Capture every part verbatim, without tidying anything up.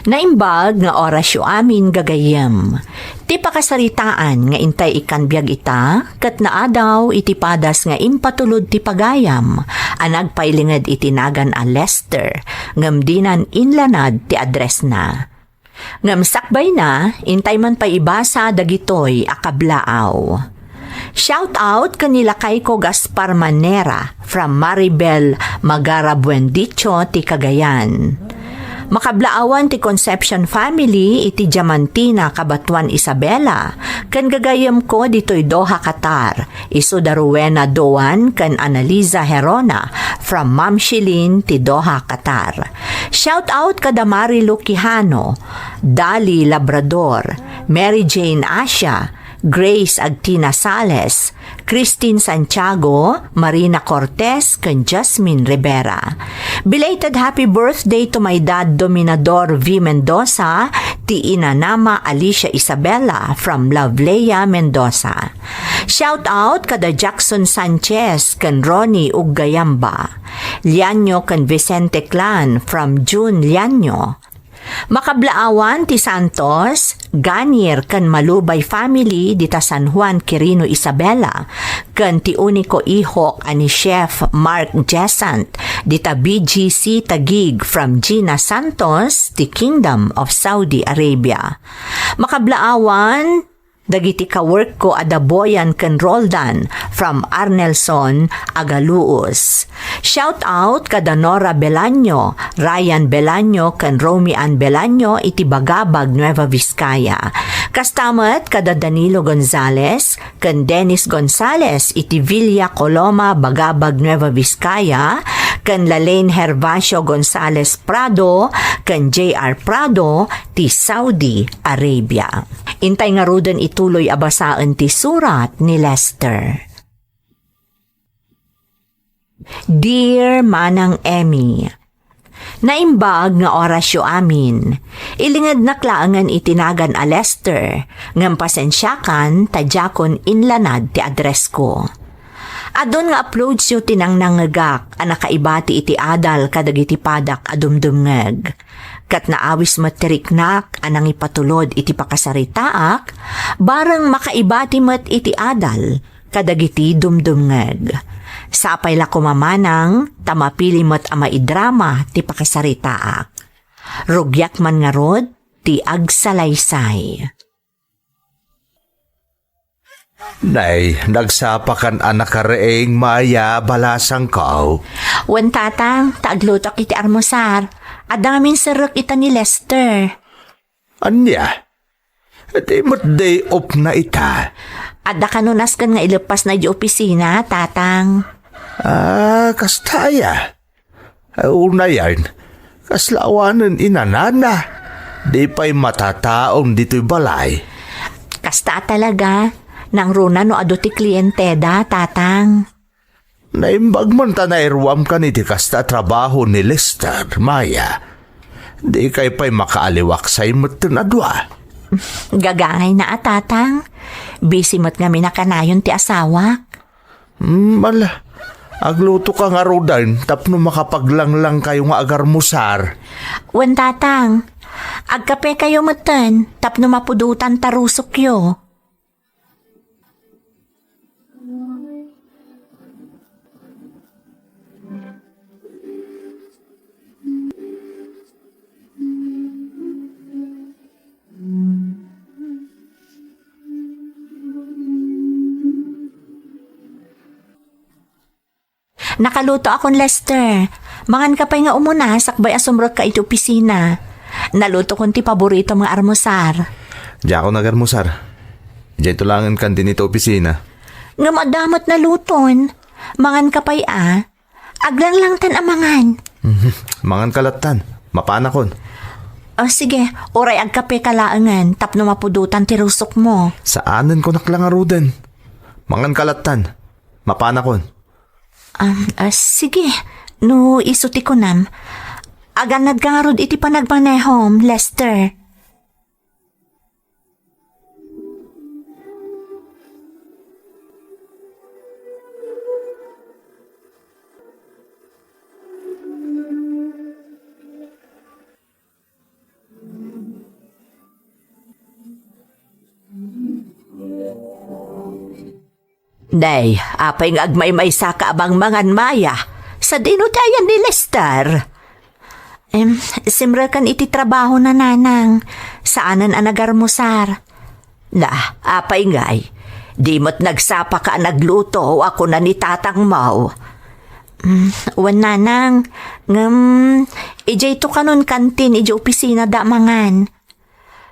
Naimbag nga orasyo amin, gagayyem. Ti pakasaritaan nga intay ikkan biag ita, ket naadaw iti padas nga impatulod ti pagayam a nagpailinged iti nagan a Lester, ngem dinan inlanad ti addressna. Ngem sakbayna, intay man pay ibasa dagitoy a kablaaw. Shout out ken ni lakayko Gaspar Manera from Maribel Magara Buendicho ti Cagayan. Makablaawan ti Concepcion family iti Diamantina, Cabatuan, Isabela, ken gagayyemko ditoy Doha, Qatar, isu da Rowena Doan ken Annaliza Herona from Ma'am Shilin ti Doha, Qatar. Shout out kada Marilu Quijano, Dali Labrador, Mary Jane Asia, Grace Agtina Sales, Christine Santiago, Marina Cortez, ken Jasmine Rivera. Belated happy birthday to my dad, Dominador V Mendoza, ti inanama Alicia Isabella from Loveleia Mendoza. Shout out kada Jackson Sanchez ken Ronnie Uggayamba. Lianyo ken Vicente Clan from June Lianyo. Makablaawan ti Santos, Ganir ken Malubay family dita San Juan, Quirino, Isabela, ken ti uniko ihok a ni Chef Mark Jesant dita B G C Taguig from Gina Santos, ti Kingdom of Saudi Arabia. Makablaawan dagiti kaworkko a da Boyan ken Roldan from Arnelson, Agaluos. Shout out kada Nora Belaño, Ryan Belaño, ken Romy Ann Belaño iti Bagabag, Nueva Vizcaya. Kasta met kada Danilo Gonzales ken Dennis Gonzales iti Villa Coloma, Bagabag, Nueva Vizcaya, ken Lalaine Hervacio Gonzales Prado ken J R Prado ti Saudi Arabia. Intay ngaruden ituloy a basaen ti surat ni Lester. Dear Manang Emmy, naimbag nga orasyo amin. Ilingednak laengen iti nagan a Lester, ngem pasensiakan ta diakon inlanad ti addressko. Adun nga uploadsyo ti nangnangngegak a nakaibati iti adal kadagiti padak a dumdumngeg. Ket naawis met ti riknak a nangipatulod iti pakasaritaak, bareng makaibati met iti adal kadagiti dumdumngeg. Sapay la koma manang ta mapili met a maidrama ti pakasaritaak. Rugiak man ngarud ti agsalaysay. Nay, nagsapakan a nakariing, Maya, balasangko. Wen, Tatang, ta aglutok iti armusar. Adda ngamin serrek ita ni Lester. Ania? Di met day off na ita? Adda kano nasken nga ileppasna iti opisina, Tatang. Ah, kasta aya? Ay, unayen, kasla awanen inanana. Di pay matataon ditoy balay. Kasta talaga, nangruna no adu ti klienteda, Tatang. Naimbag man ta nairuamkan iti kasta a trabaho ni Lester, Maya. Dikay pay makaaliwaksay metten a dua. Gagangayna a, Tatang. Busy met ngamin a kanayon ti asawak. Hmm, ala. Aglutoka ngaruden tapno makapaglanglang kayo nga agarmusar. Wen, Tatang. Agkape kayo metten tapno mapudotan ta rusokyo. Nakalutoakon, Lester. Manganka pay nga umuna sakbay a sumrekka iti opisina. Nalutokon ti paboritom nga armusar. Diakon agarmusar. Diayto laengen kandin iti opisina. Ngem adda met naluton. Manganka pay a. Aglanglangtan a mangan. Mhm. Manganka lattan. Mapanakon. O, sige. Uray agkapeka laengen tapno mapudotan ti rusokmo. Saanenko nakla ngaruden. Manganka lattan. Mapanakon. Um, ah, sige, no isu ti kunam. Agannadka ngarud iti panagmanehom, Lester. Day, apay nga agmaymaysa ka a mangmangan, Maya? Sadino ti ayan ni Lester? Em, simreken iti trabaho na, Nanang. Saanen a nagarmusar. Na, apay ngay? Di met nagsapa ka a nagluto a kuna ni tatangmo. Mm, wen, Nanang. Ngem, idiay to kanon kantin idiay opisina da mangan.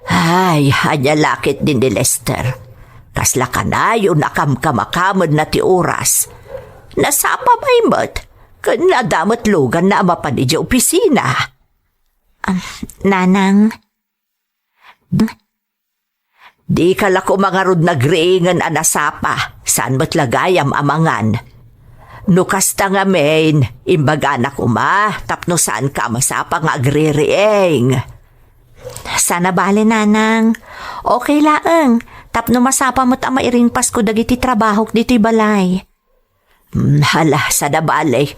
Ay, ania la ketdi ni Lester? Kasla kanayon a kamkamakamen na ti oras. Nasapa pay met, ken adda met luganna a mapan idiay opisina. Ah, Nanang. Di ka la koma ngarud nagriingen a nasapa, saan met la gayam a mangan. No kasta ngamin, imbagana koma tapno saan ka a masapa nga agririing. Sana bale, Nanang. Okay laeng, tapno masapa met a mairingpasko dagiti trabahok ditoy balay. Hmm, hala, sada bale,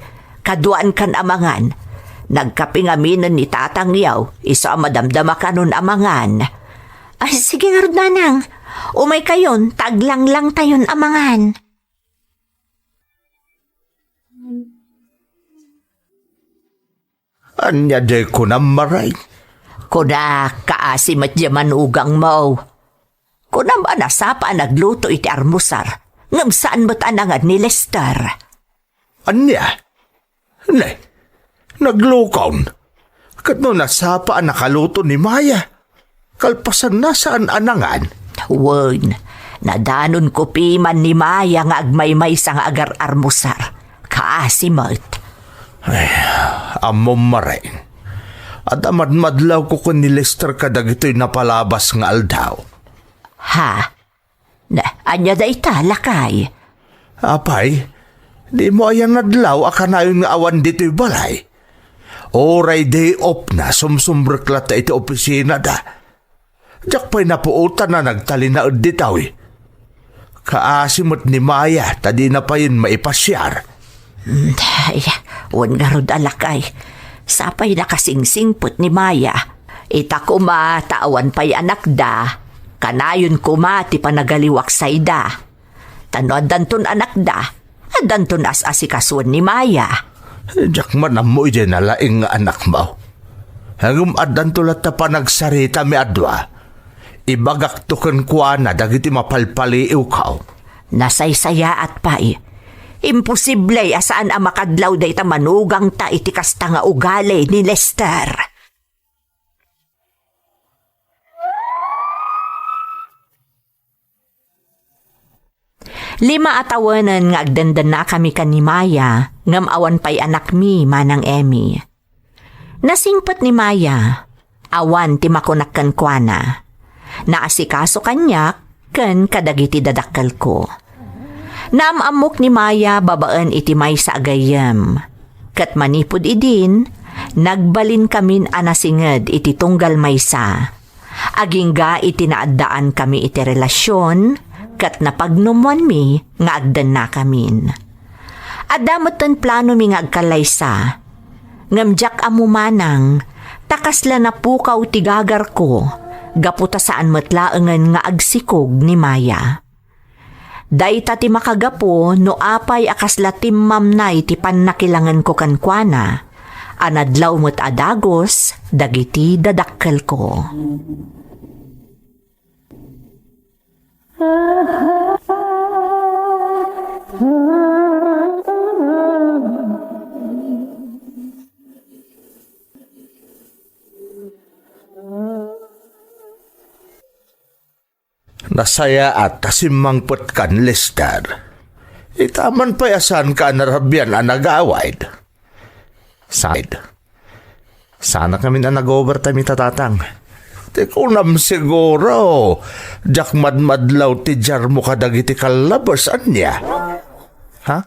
kaduaankan a mangan. Nagkape ngaminen ni tatangyo, isu a madamdama kanon a mangan. Ay, sige ngarud, Nanang. Umaykayon, ta aglanglang tayon a mangan. Ania diay kunam, Maray? Kunak, kaasi met diay manugangmo. Kunam a nasapa a nagluto iti armusar, ngem saan met a nangan ni Lester. Ania? Ne, naglukon. Ket no nasapa a nakaluto ni Maya, kalpasanna saan a nangan. Wen, nadanonko piman ni Maya nga agmaymaysa nga agar-armusar. Kaasi met. Ay, ammom, Maray. Adda madmadlawko ken ni Lester kadagitoy napalabas nga aldaw. Ha? Na, ania dayta, lakay? Apay, dimo aya nadlaw a kanayon nga awan ditoy balay? Uray day off na, sumsumrek latta iti opisina da. Diak pay napuotan a nagtalinaed ditoy. Kaasi met ni Maya ta dina payen maipasiar. Mm, ay, wen ngarud a lakay. Sapay nakasingsingpet ni Maya. Ita koma ta awan pay anakda, kanayon koma ti panagaliwak sayda. Ta no addanton anakda, addanton as-asikasuen ni Maya. Diak man ammo idiay nalaing nga anakmo. Ngem addanto latta panagsarita mi a dua. Ibagakto kenkuana dagiti mapalpaliiwko. Nasaysayaat pay. Imposible a saan a makadlaw dayta manugangta iti kasta nga ugali ni Lester. Lima a tawenen nga agdendennakami ken ni Maya, ngem awan pay anakmi, Manang Emmy. Nasingpet ni Maya, awan ti makunak kenkuana. Naasikaso kaniak ken kadagiti dadakkelko. Naam-ammok ni Maya babaen iti maysa a gayyem. Ket manipud idin, nagbalinkamin a nasinged iti tunggal maysa. Agingga iti naaddaankami iti relasion, ket napagnumoanmi nga agdennakamin. Adda metten planomi nga agkallaysa. Ngem diak ammo manang, ta kasla napukaw ti gagarko, gapu ta saan met laengen nga agsikog ni Maya. Dayta ti makagapu no apay a kasla timmamnay ti pannakilangenko kenkuana, a nadlaw met a dagus dagiti dadakkelko. Nasayaat ta simmangpetkan, Lester. Itaman pay a saanka a narabian a nagawid. Side. Saankamin a nag-overtime ita, Tatang. Ti kunam siguro, diak madmadlaw ti diarmo kadagiti kallabes, ania? Ha?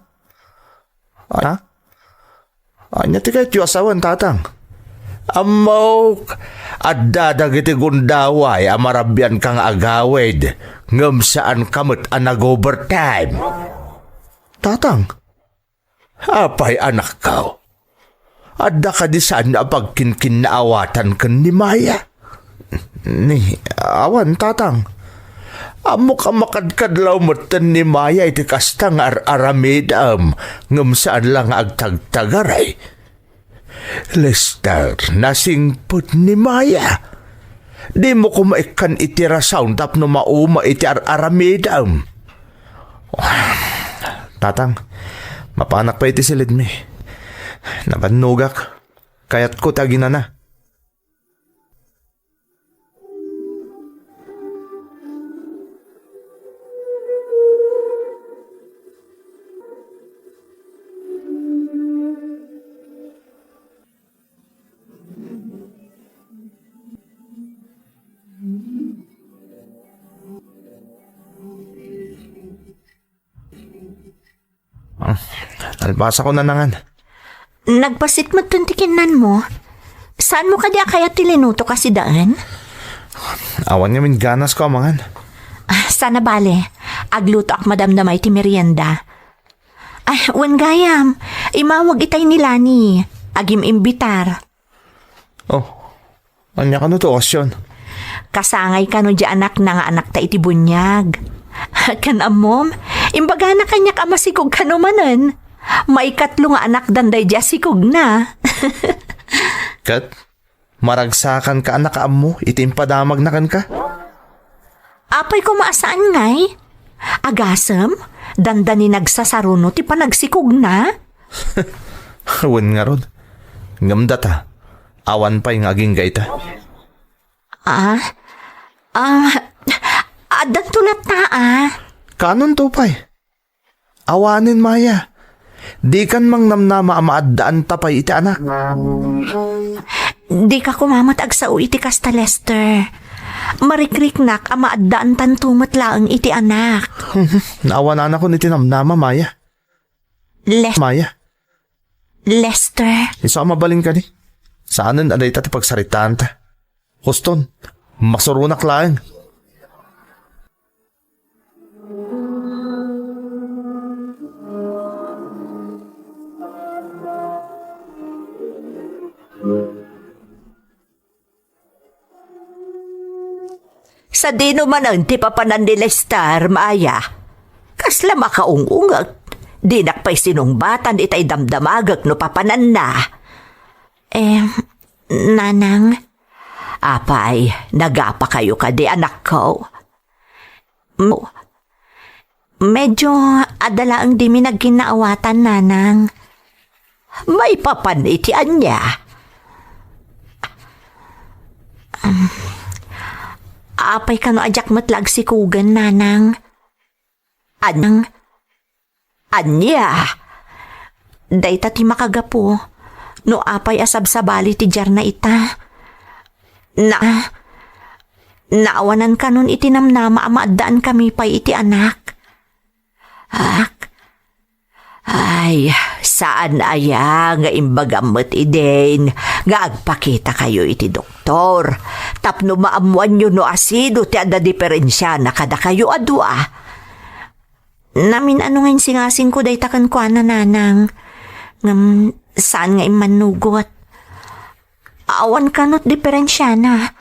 Ha? Ania ti kayatyo a sawen, Tatang? Ammok, adda dagiti gundaway a marabianka nga agawid, ngem saanka met a nag-overtime. Tatang, apay, anakko? Adda kadi saanyo a pagkinkinnaawatan ken ni Maya? Ni, awan, Tatang. Ammok a makadkadlaw metten ni Maya iti kasta nga ar-aramidem, ngem saan la nga agtagtagaray. Lester, nasingpet ni Maya. Dimo koma ikkan iti rason tapno mauma iti ar-aramidem. Tatang, mapanak pay iti silidmi. Nabannogak. Kayatko ti aginana. Ah, albasako, Nanang. Nagpasit metten ti kinnanmo. Saanmo kadi a kayat ti linutok a sidaen? Awan ngamin ganasko a mangan. Ah, sana bale. Aglutoak madamdama iti merienda. Ay, wen gayam. Imawag itay ni Lani. Agim-imbitar. Oh, ania kano ti okasyon? Kasangay kano di anakna nga anakta iti buniag. Ken ammom, imbagana kaniak a masikog kano manen. Maikatlo nga anakdan daydi a sikogna. Ket maragsakanka a nakaammo iti impadamagna kenka? Apay koma a saan ngay? Agasem, dandani nagsasaruno ti panagsikogna? Wen ngarud. Ngem data, awan pay nga agingga ita. Ah? Ah, addanto latta, ah. Kanonto pay? Awanen, Maya. Dikan mangnamnama a maaddaanta pay iti anak. Dika koma met agsao iti kasta, Lester. Marikriknak a maaddaantanto met laeng iti anak. Naawananakon iti namnama, Maya. Les- Maya. Lester. Isu a mabalin kadi. Saanen a dayta ti pagsaritaanta. Huston, masuronak laeng. Sadino manen ti papanan ni Lester, Maya? Kasla makaung-ungek. Dinak pay sinungbatan itay damdamagek no papananna. Eh, Nanang. Apay, nagapakayo kadi, anakko? Mo, medyo adda laeng dimi nagkinnaawatan, Nanang. Maipapan iti ania? Um, apay kano a diak met la agsikogen, Nanang? Anang, ania? Dayta ti makagapu no apay a sabsabali ti diarna ita. Na, naawanan kanon iti namnama a maaddaan kami pay iti anak. Ak, ay, saan aya nga imbagam met idin nga agpakita kayo iti doktor tapno maammuanyo no asino ti adda diferensiana kadakayo a dua. Namin-ano nga insingasingko dayta kenkuana, Nanang. Ngem saan nga immannugot. Awan kano ti diferensiana.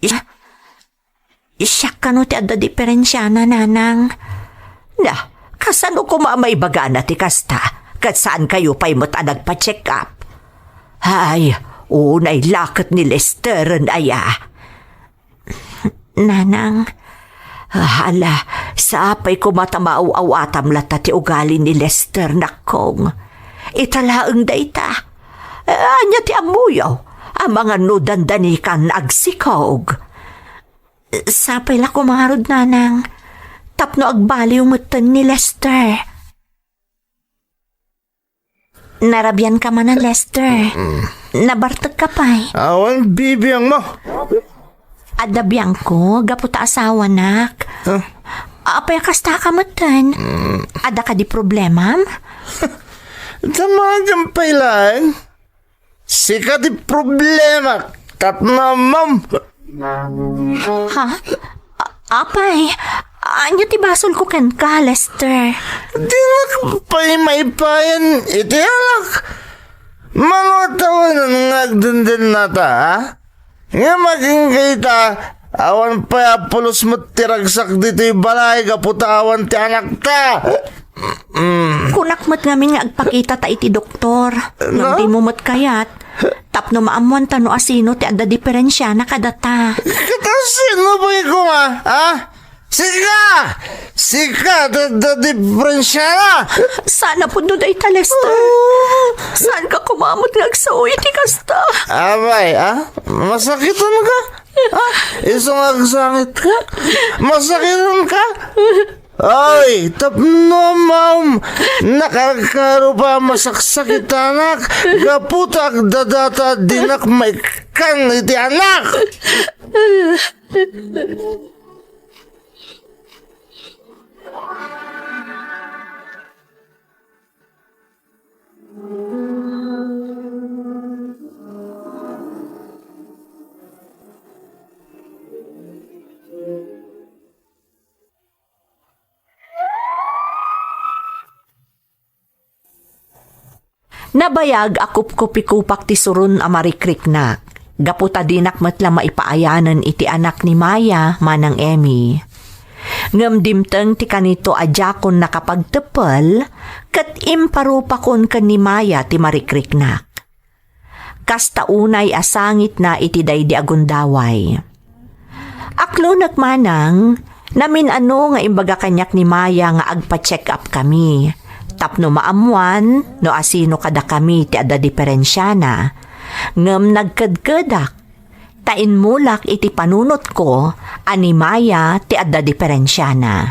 Is-, siak kano ti adda diferensiana, Nanang. Na, kasano koma a maibagana ti kasta? Ket saan kayo pay met a nagpa-check up? Ay, unay laket ni Lesteren aya. Nanang. Hala, sapay koma ta maaw-awatam latta ti ugali ni Lester, nakkong. Ita laeng dayta. Ania ti ammoyo? Amangan no dandanikan agsikog. Sapay la koma ngarud, Nanang. Tapno agbaliw metten ni Lester. Narabian ka manen, Lester. Mm. Nabartek ka pay. Awan bibiang mo. Adda biangko, gapu ta asawanak. Huh? Apay a kasta ka metten? Mm. Adda kadi problemam? Damagem pay laeng. Sika ti problema, ket mamam. Ha? A-, apay, ania ti basolko kenka, Lester? Dinak pay maipayan iti anak. Mano a tawenan nga agdendennata, ha? Nga makinkayta, Awan pay a pulos met ti ragsak ditoy balay gapu ta awan ti anakta. Mm. Kunak met ngamin nga agpakitata iti doktor. Ngem dimo met kayat. Tapno maammuanta no asino ti adda diperensiana kadata. Ket asino pay koma, ha? Sika! Sika, da, da diperensiana! Saan a pudno dayta, Lester. Saanka koma met nga agsao iti kasta. Abay, ah? Masakitanka? Ah, isu nga agsakitka? Masakitanka? Ay, tapno maam, nakarkaro pa masaksakitanak, gapu ta agdadata dinak maikkan iti anak. Nabayag a kupkupikupak ti surun a marikriknak, gapu ta dinak met la maipaayanen iti anak ni Maya manang Emmy. Ngem dimteng ti kanito a diakon nakapagteppel, ket imparupakon ken ni Maya ti marikriknak. Kasta unay a sangitna iti daydi a gundaway. Aklonek manang, namin-ano nga imbaga kaniak ni Maya nga agpa-check up kami, tapno maammuan no asino kadakami ti adda diperensiana. Ngem nagkedkedak, ta immulak iti panunotko a ni Maya ti adda diperensiana.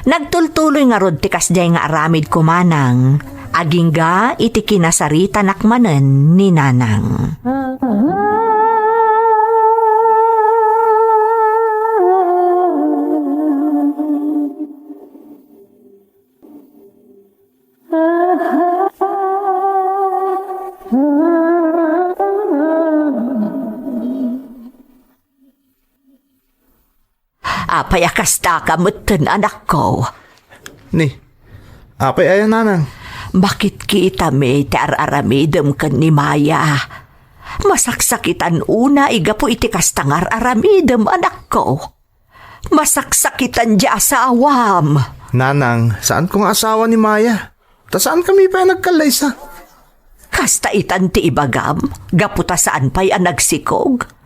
Nagtultuloy ngarud ti kasdiay nga aramidko manang, agingga iti kinasaritanak manen ni Nanang. Apay a kastaka metten, anakko? Ni, apay aya, nanang? Makitkitami ti ar-aramidem ken ni Maya. Masaksakitan unay gapu iti kasta nga ar-aramidem, anakko. Masaksakitan ti asawam. Nanang, saanko nga asawa ni Maya. Ta saankami pay a nagkallaysa. Kasta itan ti ibagam, gapu ta saan pay a nagsikog?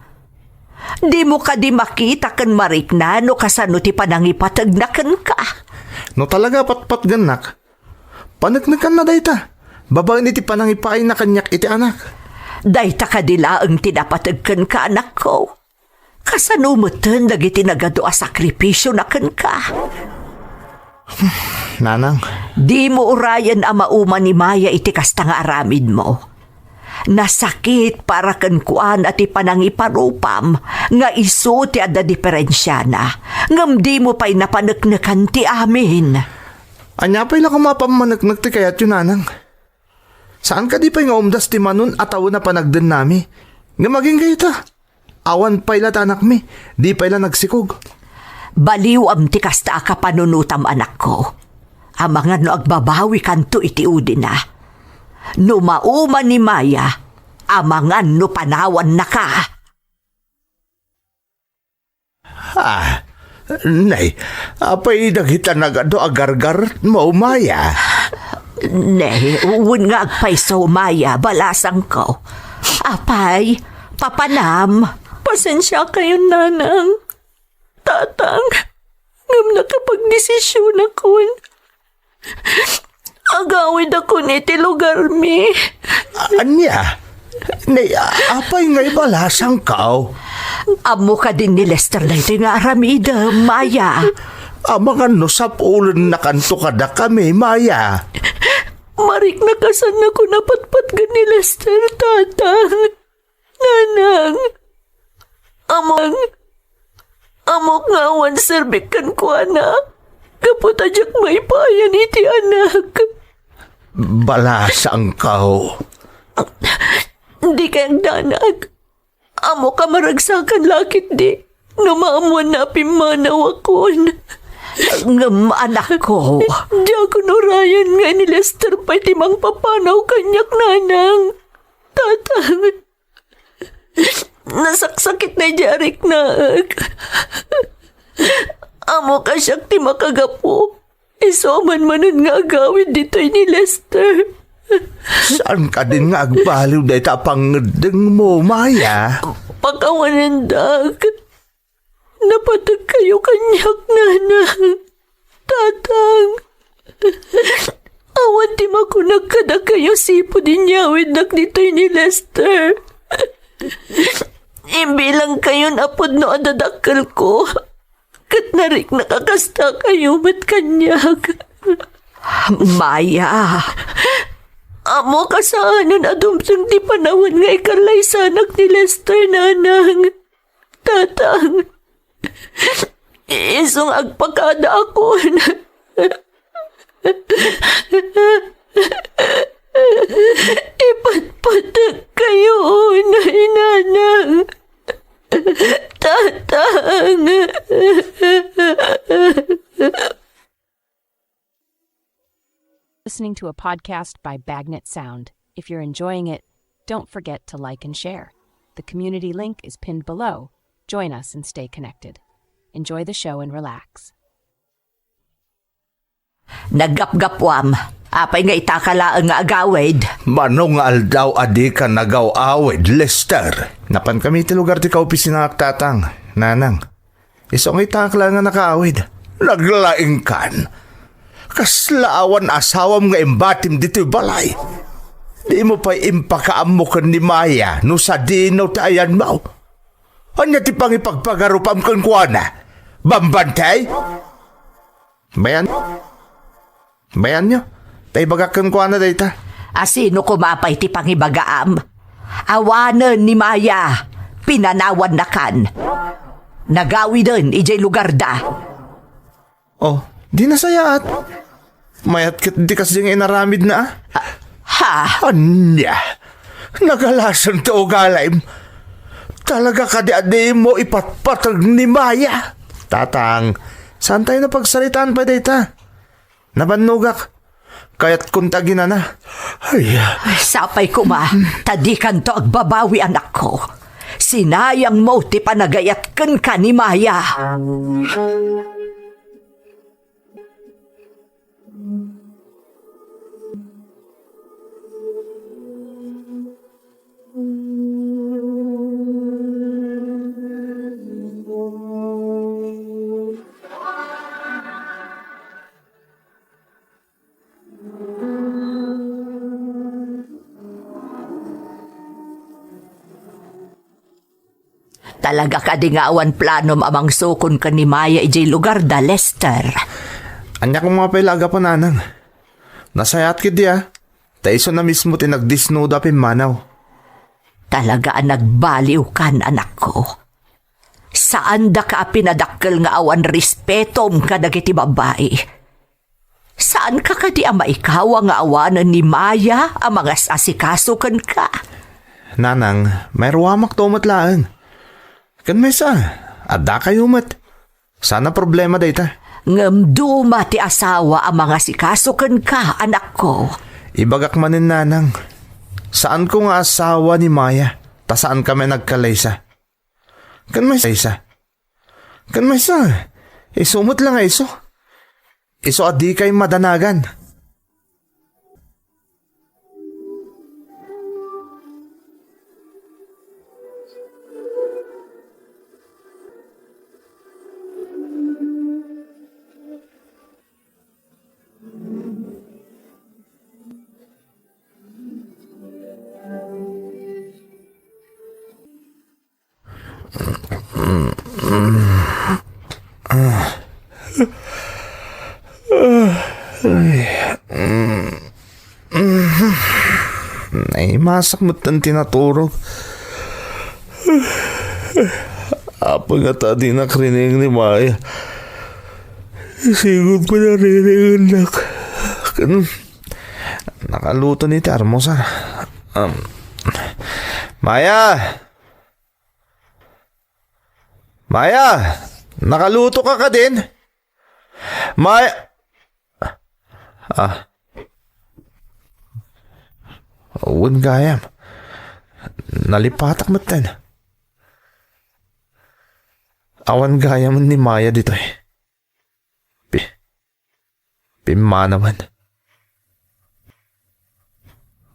Dimo kadi makita ken marikna no kasano ti panangipategna kenka? No talaga patpatgennak, paneknekanna dayta, babaen iti panangipaayna kaniak iti anak. Dayta kadi laeng ti napateg kenka, anakko? Kasano metten dagiti nagadu a sakripisiona kenka? Nanang. Dimo urayen a mauma ni Maya iti kasta nga aramidmo. Nasakit para kenkuana ti panangiparupam nga isu ti adda diperensiana, ngem dimo pay napaneknekan ti amin. Ania pay la koma a pammaneknek ti kayatyo, nanang? Saan kadi pay nga umdas ti manon a tawen a panagdennami? Ngem agingga ita. Awan pay la ti anakmi, di pay la nagsikog. Baliwam ti kasta a kapanunotam, anakko. Amangan no agbabawikanto iti udina. No mauma ni Maya, amangan no panawannaka. Ah, nay, apay dagita nagadu a gargarmo, Maya? Nay, wen nga agpayso, Maya, balasangko. Apay, papanam? Pasensiakayon, nanang, tatang, ngem nakapagdesisionakon. Agawidakon iti lugarmi. Ania? Ni, apay nga ibalasangko? Ammo kadin ni Lester daytoy nga aramidem, Maya. Amangan no sapulennakanto kadakami, Maya. Mariknak a saannakon a patpatgen ni Lester, tatang. Nanang, amok, amok nga awan serbik kenkuana, gapu ta diak maipayan iti anak. Balasangko. Dika agdanag. Amok a maragsakan la ketdi no maammoanna a pimmanawakon. Ngem, anakko. Diakon urayen nga ni Lester pay ti mangpapanaw kaniak, nanang. Tatang. Nasaksakit na idiay ariknaek. Ammok a siak ti makagapu. Isu a manmanen nga agawid ditoy ni Lester. Saan kadin nga agbaliw dayta a pangngeddengmo, Maya? Pakawanendak. Napateg kayo kaniak, Nanang. Tatang. Awan ti makunak kadakayo sipud inyawidnak ditoy ni Lester. Ibilangkayon a pudno a dadakkelko. Ket nariknak a kastakayo met kaniak. Maya. Ammok a saanen a dumteng ti panawen nga ikallaysanak ni Lester, Nanang. Tatang. Isu nga agpakadaakon. Ipatpatek kayo, Nanang. Tatang. Listening to a podcast by Bagnet Sound. If you're enjoying it, don't forget to like and share. The community link is pinned below. Join us and stay connected. Enjoy the show and relax. Naggapgapuam. Apay nga itaka laeng nga agawid? Mano nga aldaw a dika nagaw-awid, Lester? Napankami ti lugar ti kaopisinaak, Tatang, Nanang. Isu nga itaka laeng nga nakaawid. Naglaingkan. Kasla awan asawam nga imbatim ditoy balay. Dimo pay impakaammo ken ni Maya no sadino ti ayanmo. Ania ti pangipagpagarupam kenkuana? Bambantay? Bayan? Bayanyo? Ta ibagak kenkuana dayta. A sino koma pay ti pangibagaam? Awanen ni Maya, pinanawannakan. Nagawiden idiay lugarda. Oh, di nasayaat. Mayat ket di kasdi nga inaramidna, a? Ha? Ania? Nagalasen ti ugalim. Talaga kadi a dimo ipatpateg ni Maya? Tatang, saantayo napagsaritaan pay dayta? Nabannogak. Kayatkon ti aginana. Ay. Sapay koma, ta dikanto agbabawi, anakko. Sinayangmo ti panagayat kenka ni Maya. Talaga kadi nga awan planom a mangsukon ken ni Maya idiay lugarda, Lester? Ania koma pay la a gapu, Nanang? Nasayaat ketdi, a? Ta isuna mismo ti nagdisnudo a pimmanaw. Talaga a nagbaliwkan, anakko. Saandaka a pinadakkel nga awan respetom kadagiti babbai. Saanka kadi a maikawa nga awanen ni Maya a mangas-asikaso kenka? Nanang, mairuamakto met laeng. Ken maysa, addakayo met. Saan a problema dayta. Ngem duma ti asawa a mangasikaso kenka, anakko. Ibagak manen, Nanang, saanko nga asawa ni Maya, ta saankami a nagkalaysa. Ken maysa, ken maysa, isu met la nga isu. Isu a dikay madanagan. Naimasak met ti naturog. Apo nga ta dinak rinig ni Maya. Sigud ko nariringennak. Ken nakaluto ni ti almusar. Um, Maya! Maya! Nakaluto ka kadin? Maya! Ah. Wen gayam. Nalipatak metten. Awan gayam ni Maya ditoy. Pi-, pimmanawen.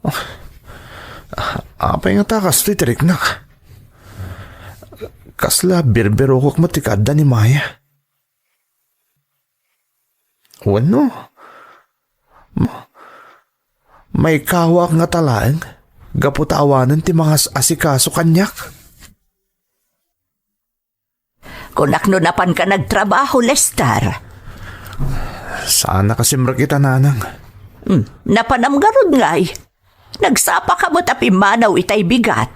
Oh, apay ngata kastoy ti riknak? Kasla birbirokek met ti kaadda ni Maya. Wenno, ma-, maikawak ngata laeng gapu ta awanen ti mangas-asikaso kaniak? Kunak no napanka nagtrabaho, Lester. Saan a kasimrek ita, nanang. Hmm, napanam ngarud ngay. Nagsapaka met a pimmanaw itay bigat.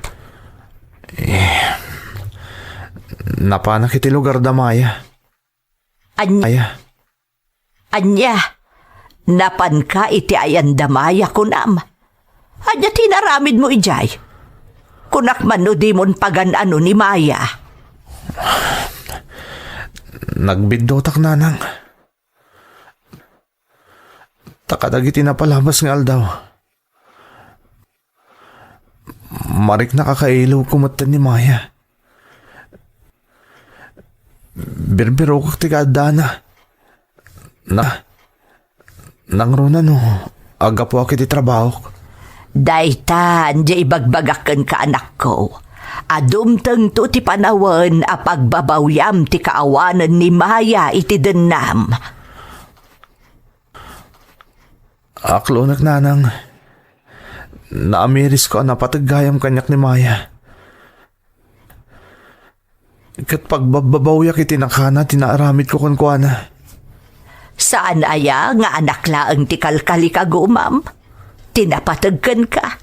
Eh, napanak iti lugarda, Maya. Anya? Maya. Ania, napanka iti ayanda Maya, kunam? Ania ti inaramidmo idiay? Kunak man no dimon pagan-ano ni Maya. Nagbiddutak, nanang. Ta kadagiti napalabas nga aldaw, mariknak a kailawko metten ni Maya. Birbirokek ti kaaddana. Na, nangruna no aggapuak iti trabahok. Daytan, di ibagbagak kenka, anakko. A dumtengto ti panawen a pagbabawyam ti kaawanen ni Maya iti dennam. Aklonek, nanang. Naamirisko a napateg gayam kaniak ni Maya. Ket pagbabbabawiak iti nakana ti naaramidko kenkuana. Saan aya nga anak laeng ti kalkalikagumam? Ti napateg kenka.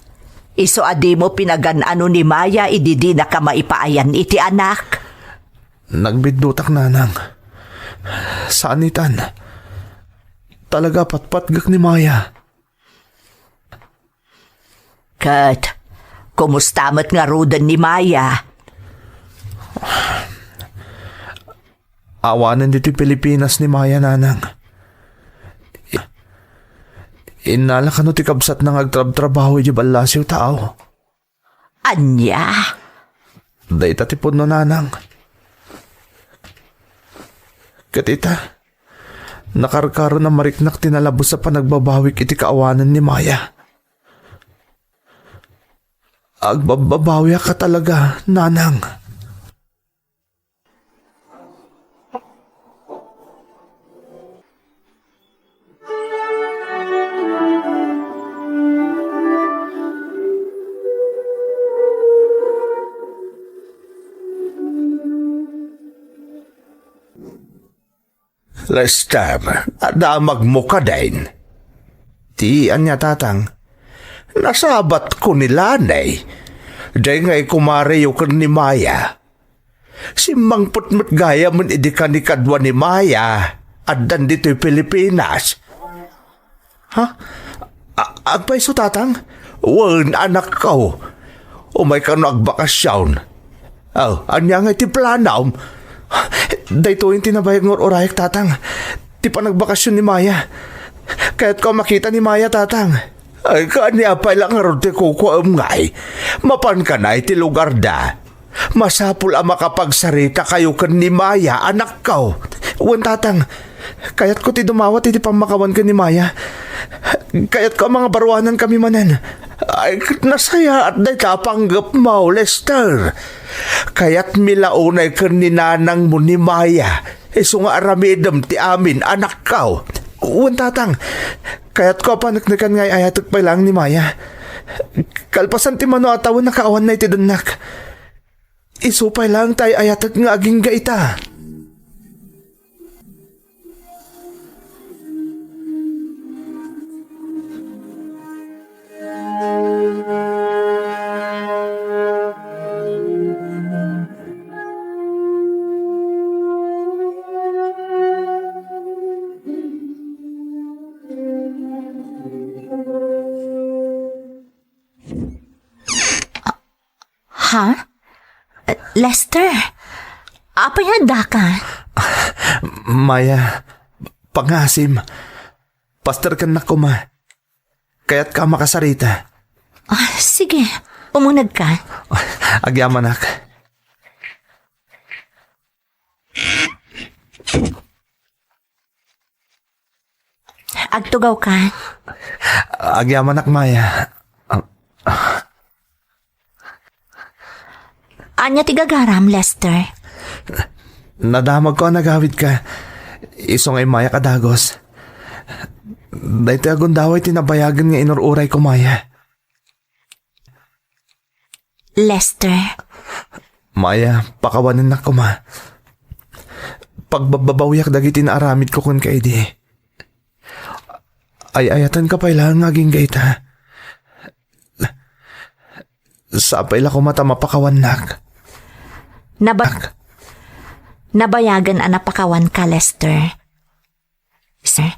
Isu a dimo pinagan-ano ni Maya idi dinaka maipaayan iti anak. Nagbiddutak, nanang. Saan itan. Talaga, patpatgek ni Maya. Ket, kumusta met ngaruden ni Maya? Awanen ditoy Pilipinas ni Maya, nanang. Innala kano ti kabsatna nga agtrabtrabaho idiay ballasiw, tao. Ania? Dayta ti pudno, nanang. Ket ita, nakarkaron a mariknak ti nalabes a panagbabawik iti kaawanen ni Maya. Agbabbabawiak a talaga, nanang. Lester, adamagmo kadin? Ti ania, tatang? Nasabatko ni Lanay. Diay ngay kumariyo ken ni Maya. Simmangpet met gayamen idi kanikadua ni Maya, addan ditoy Pilipinas. Ha? A-, agpayso, tatang? Wen, anakko. Umay kano agbakasyon. Oh, ania nga iti planom? Daytoyen ti nabayag nga ur-urayak, tatang. Ti panagbakasyon ni Maya. Kayatko a makita ni Maya, tatang. Ay, kaania pay la ngarud ti kukuam ngay? Mapanka na iti lugarda. Masapul a makapagsaritakayo ken ni Maya, anakko. Wen, tatang, kayatko ti dumawat iti pammakawan ken ni Maya. Kayatko a mangabaruanankami manen. Ay, nasayaat dayta a panggepmo, Lester. Kayatmi la unay ken ni nanangmo ni Maya. Isu nga aramidem ti amin, anakko. Wen, tatang, kayatko a paneknekan nga ay-ayatek pay laeng ni Maya. Kalpasan ti mano a tawen a kaawanna iti dennak. Isu pay laeng ti ay-ayatek nga agingga ita. Ha? Lester, apay nga addaka? Maya, pangngaasim. Pasterkennak koma. Kayatka a makasarita. Ah, sige, umunegka. Agyamanak. Agtugawka. Agyamanak, Maya. Ania ti gagaram, Lester? Nadamagko a nagawidka. Isu nga immayak a dagus. Daytoy a gundaway ti nabayagen nga inur-urayko, Maya. Lester. Maya, pakawanennak koma. Pagbabbabawiak dagiti naaramidko kenka idi. Ay-ayatenka pay laeng nga agingga ita. Sapay la koma ta mapakawannak. Naba-, Ak. Nabayagen a napakawanka, Lester. Sir,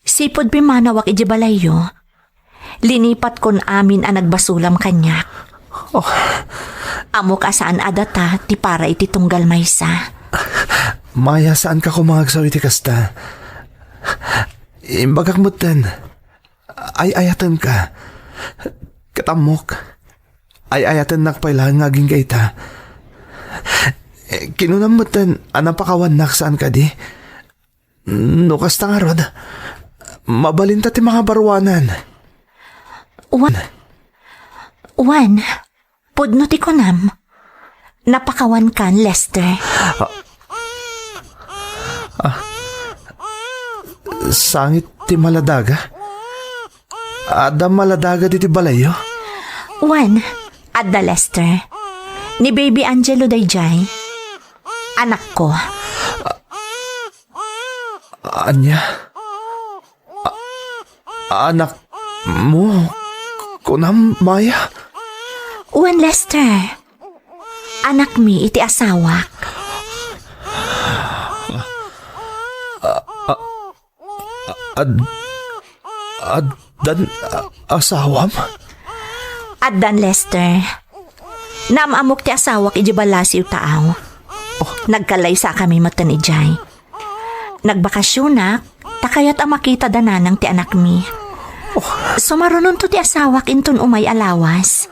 sipud pimmanawak idiay balayyo, linipatkon amin a nagbasulam kaniak. Oh. Ammok a saan a data ti para iti tunggal maysa. Maya, saanka koma nga agsaw iti kasta. Imbagak metten, ay-ayatenka. Ket ammok, ay-ayatennak pay laeng nga agingga ita. Kinunam metten a napakawannak, saan kadi? No kasta ngarud, mabalinta ti mangabaruanan. Wen, wen, pudno ti kunam. Napakawankan, Lester. Ah. Ah. Sangit ti maladaga? Adda maladaga ditoy balayyo? Wen, adda, Lester. Ni Baby Angelo daydiay. Anakko. Ania? A-, anakmo? Kunam, Maya? Wen, Lester. Anakmi iti asawak. Ad-, addan a-, asawam? Addan, Lester. Naam-ammok ti asawak idiay ballasiw taaw. Oh. Nagkallaysakami metten idiay. Nagbakasionak, ta kayat a makita da nanang ti anakmi. Oh. Sumarunonto ti asawak inton umay a lawas.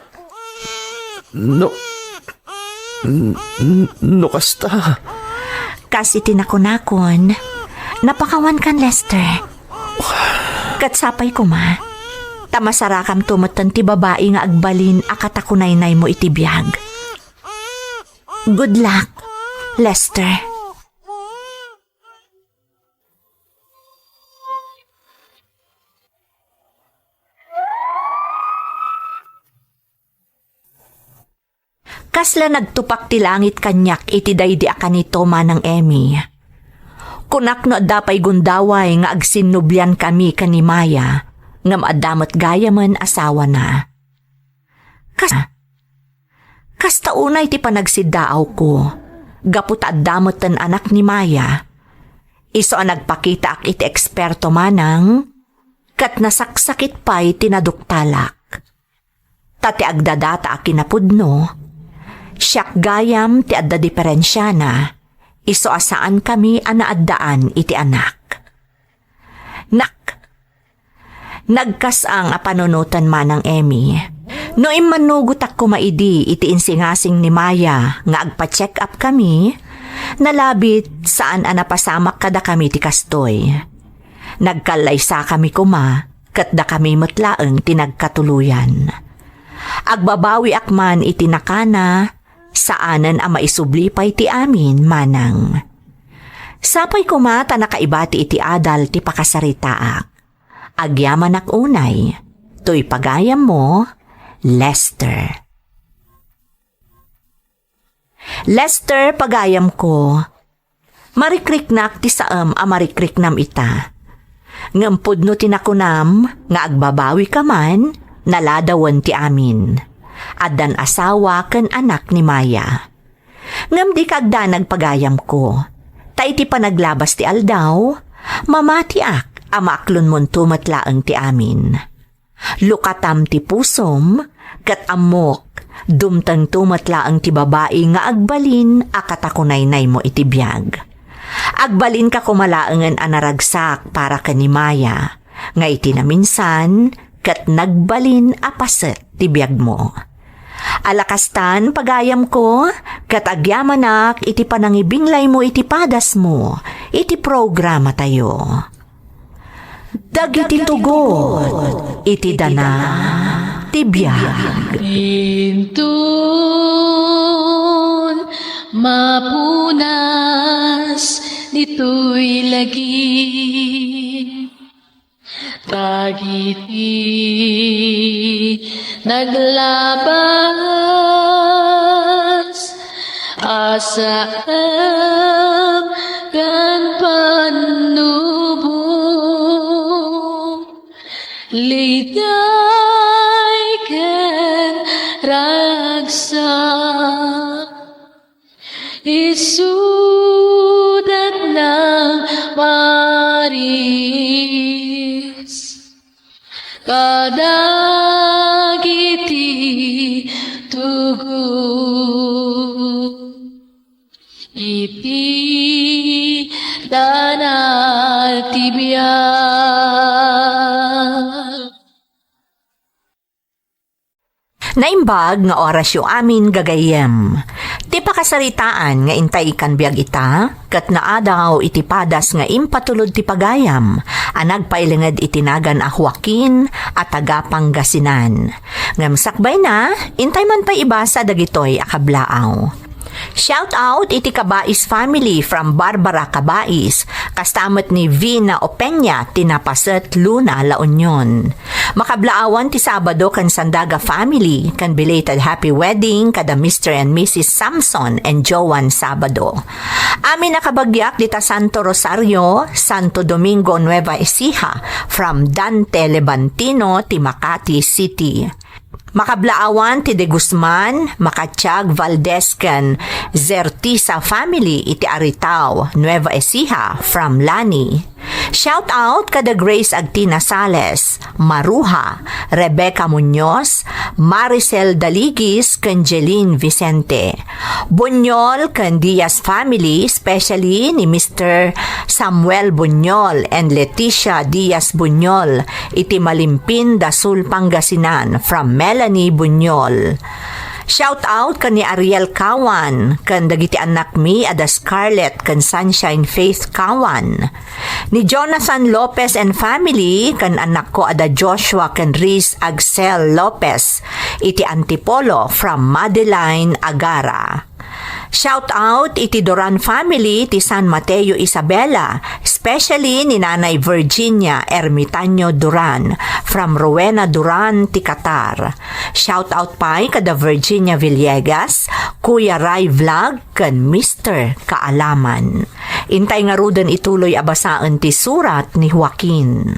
No, n-, n-, no kasta. Kas iti nakunakon, napakawankan, Lester. Ket sapay koma, ta masarakamto metten ti babai nga agbalin a katakunaynaymo iti biag. Good luck, Lester. Kasla nagtupak ti langit kaniak iti daydi a kanito, Manang Emmy. Kunak no adda pay gundaway nga agsinnubliankami ken ni Maya, ngem adda met gayamen asawana. Kas-, kasta unay ti panagsiddaawko, gapu ta adda metten anak ni Maya. Isu a nagpakitaak iti eksperto manang, ket nasaksakit pay ti naduktalak. Ta ti agdadata a kinapudno, siak gayam ti adda diperensiana, isu a saankami a naaddaan iti anak. Nak, nagkas-ang a panunoten, Manang Emmy. No immannugotak koma idi iti insingasing ni Maya nga agpa-check-upkami, nalabit saan a napasamak kadakami ti kastoy. Nagkallaysakami koma, ket dakami met laeng ti nagkatuloyan. Agbabawiak man iti nakana, saanen a maisubli pay ti amin, Manang. Sapay koma ta nakaibati iti adal ti pakasaritaak. Agyamanak unay, toy pagayammo, Lester. Lester, pagayamko, marikriknak ti saem a marikriknam ita. Ngem pudno ti nakunam nga agbabawika man, naladawen ti amin. Addan asawa ken anak ni Maya. Ngem dika agdanag, pagayamko, ta iti panaglabas ti aldaw, mamatiak a maaklonmonto met laeng ti amin. Lukatam ti pusom, ket ammok, dumtengto met laeng ti babai nga agbalin a katakunaynaymo iti biag. Agbalinka koma laengen a naragsak para ken ni Maya, nga iti naminsan, ket nagbalin a paset ti biagmo. Ala kastan, pagayamko, ket agyamanak iti panangibinglaymo iti padasmo iti programatayo. Dagiti tugot iti dana ti biag. Inton mapunas ditoy lagip, dagiti naglabas a saem ken pannubong, ligay ken ragsak. Isudat nang maris kadagiti tugot iti dana ti biag. Naimbag nga orasyo amin, gagayyem. Ti pakasaritaan nga intay ikan biag ita, ket naadaw iti padas nga impatulod ti pagayam a nagpailinged iti nagan a Joaquin a taga Pangasinan. Ngem sakbayna, intay man pay ibasa dagitoy a kablaaw. Shout out iti Cabais family from Barbara Cabais, kasta met ni Vina Opeña ti napaset Luna La Union. Makablaawan ti Sabado ken Sandaga family ken belated happy wedding kada Mister and Missus Samson and Joan Sabado. Amin a kabagiak dita Santo Rosario, Santo Domingo, Nueva Ecija, from Dante Levantino ti Makati City. Makablaawan ti De Guzman, Makatiag, Valdez ken Zertisa family iti Aritao, Nueva Ecija, from Lani. Shout out kada Grace Agtina Sales, Maruja, Rebecca Muñoz, Maricel Daligis ken Jeline Vicente. Buñol ken Diaz family, especially ni Mister Samuel Buñol and Leticia Diaz Buñol, iti Malimpin, Dasul, Pangasinan, from Melanie Buñol. Shout out ken ni Ariel Kawan, ken dagiti annakmi a da Scarlett ken Sunshine Faith Kawan. Ni Jonathan Lopez and family, ken annakko a da Joshua ken Riz Agcel Lopez, iti Antipolo, from Madeline Agara. Shout out iti Duran family ti San Mateo, Isabela, especially ni Nanay Virginia Ermitaño Duran, from Rowena Duran ti Qatar. Shout out pay kada Virginia Villegas, Kuya Ray Vlog, ken Mister Kaalaman. Intay ngaruden ituloy a basaen ti surat ni Joaquin.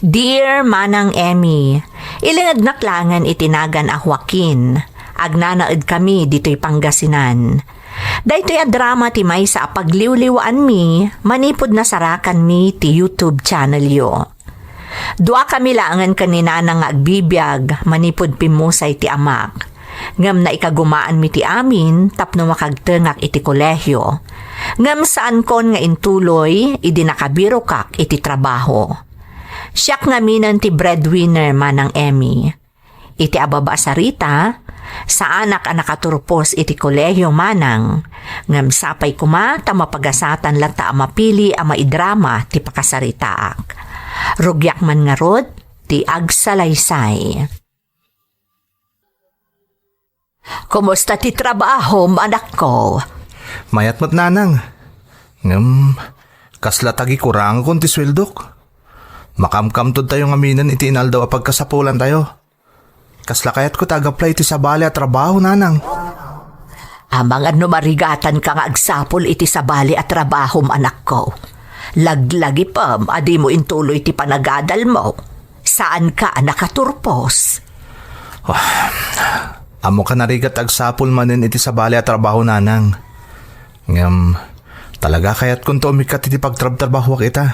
Dear Manang Emmy, ilingednak laengen iti nagan a Joaquin. Agnanaedkami ditoy Pangasinan. Daytoy a drama ti maysa a pagliwliwaanmi manipud nasarakanmi ti YouTube channelyo. Duakami laengen ken ni Nanang nga agbibiag manipud pimmusay ti amak. Ngem naikagumaanmi ti amin tapno makagtengak iti kolehio. Ngem saankon nga intuloy idi nakabirokak iti trabaho. Siak ngaminen ti breadwinner, Manang Emmy. Iti ababa a sarita, saanak a nakaturpos iti kolehio, Manang, ngem sapay koma ta mapagasatan latta a mapili a maidrama ti pakasaritaak. Rugiak man ngarud ti agsalaysay. Kumusta ti trabahom, anakko? Mayat met, Nanang. Ngem, kasla tagikurangankon ti sueldok. Makamkamtodtayo ngaminen iti inaldaw a pagkasapulantayo. Kasla kayatko ti ag-apply iti sabali a trabaho, Nanang. Amangan no marigatanka nga agsapul iti sabali a trabahom, anakko. Laglagipem a dimo intuloy ti panagadalmo. Saanka a nakaturpos. Ah, ammok a narigat ti agsapul manen iti sabali a trabaho, Nanang. Ngem, talaga kayatkonto umikkat iti pagtrabtrabahoak ita.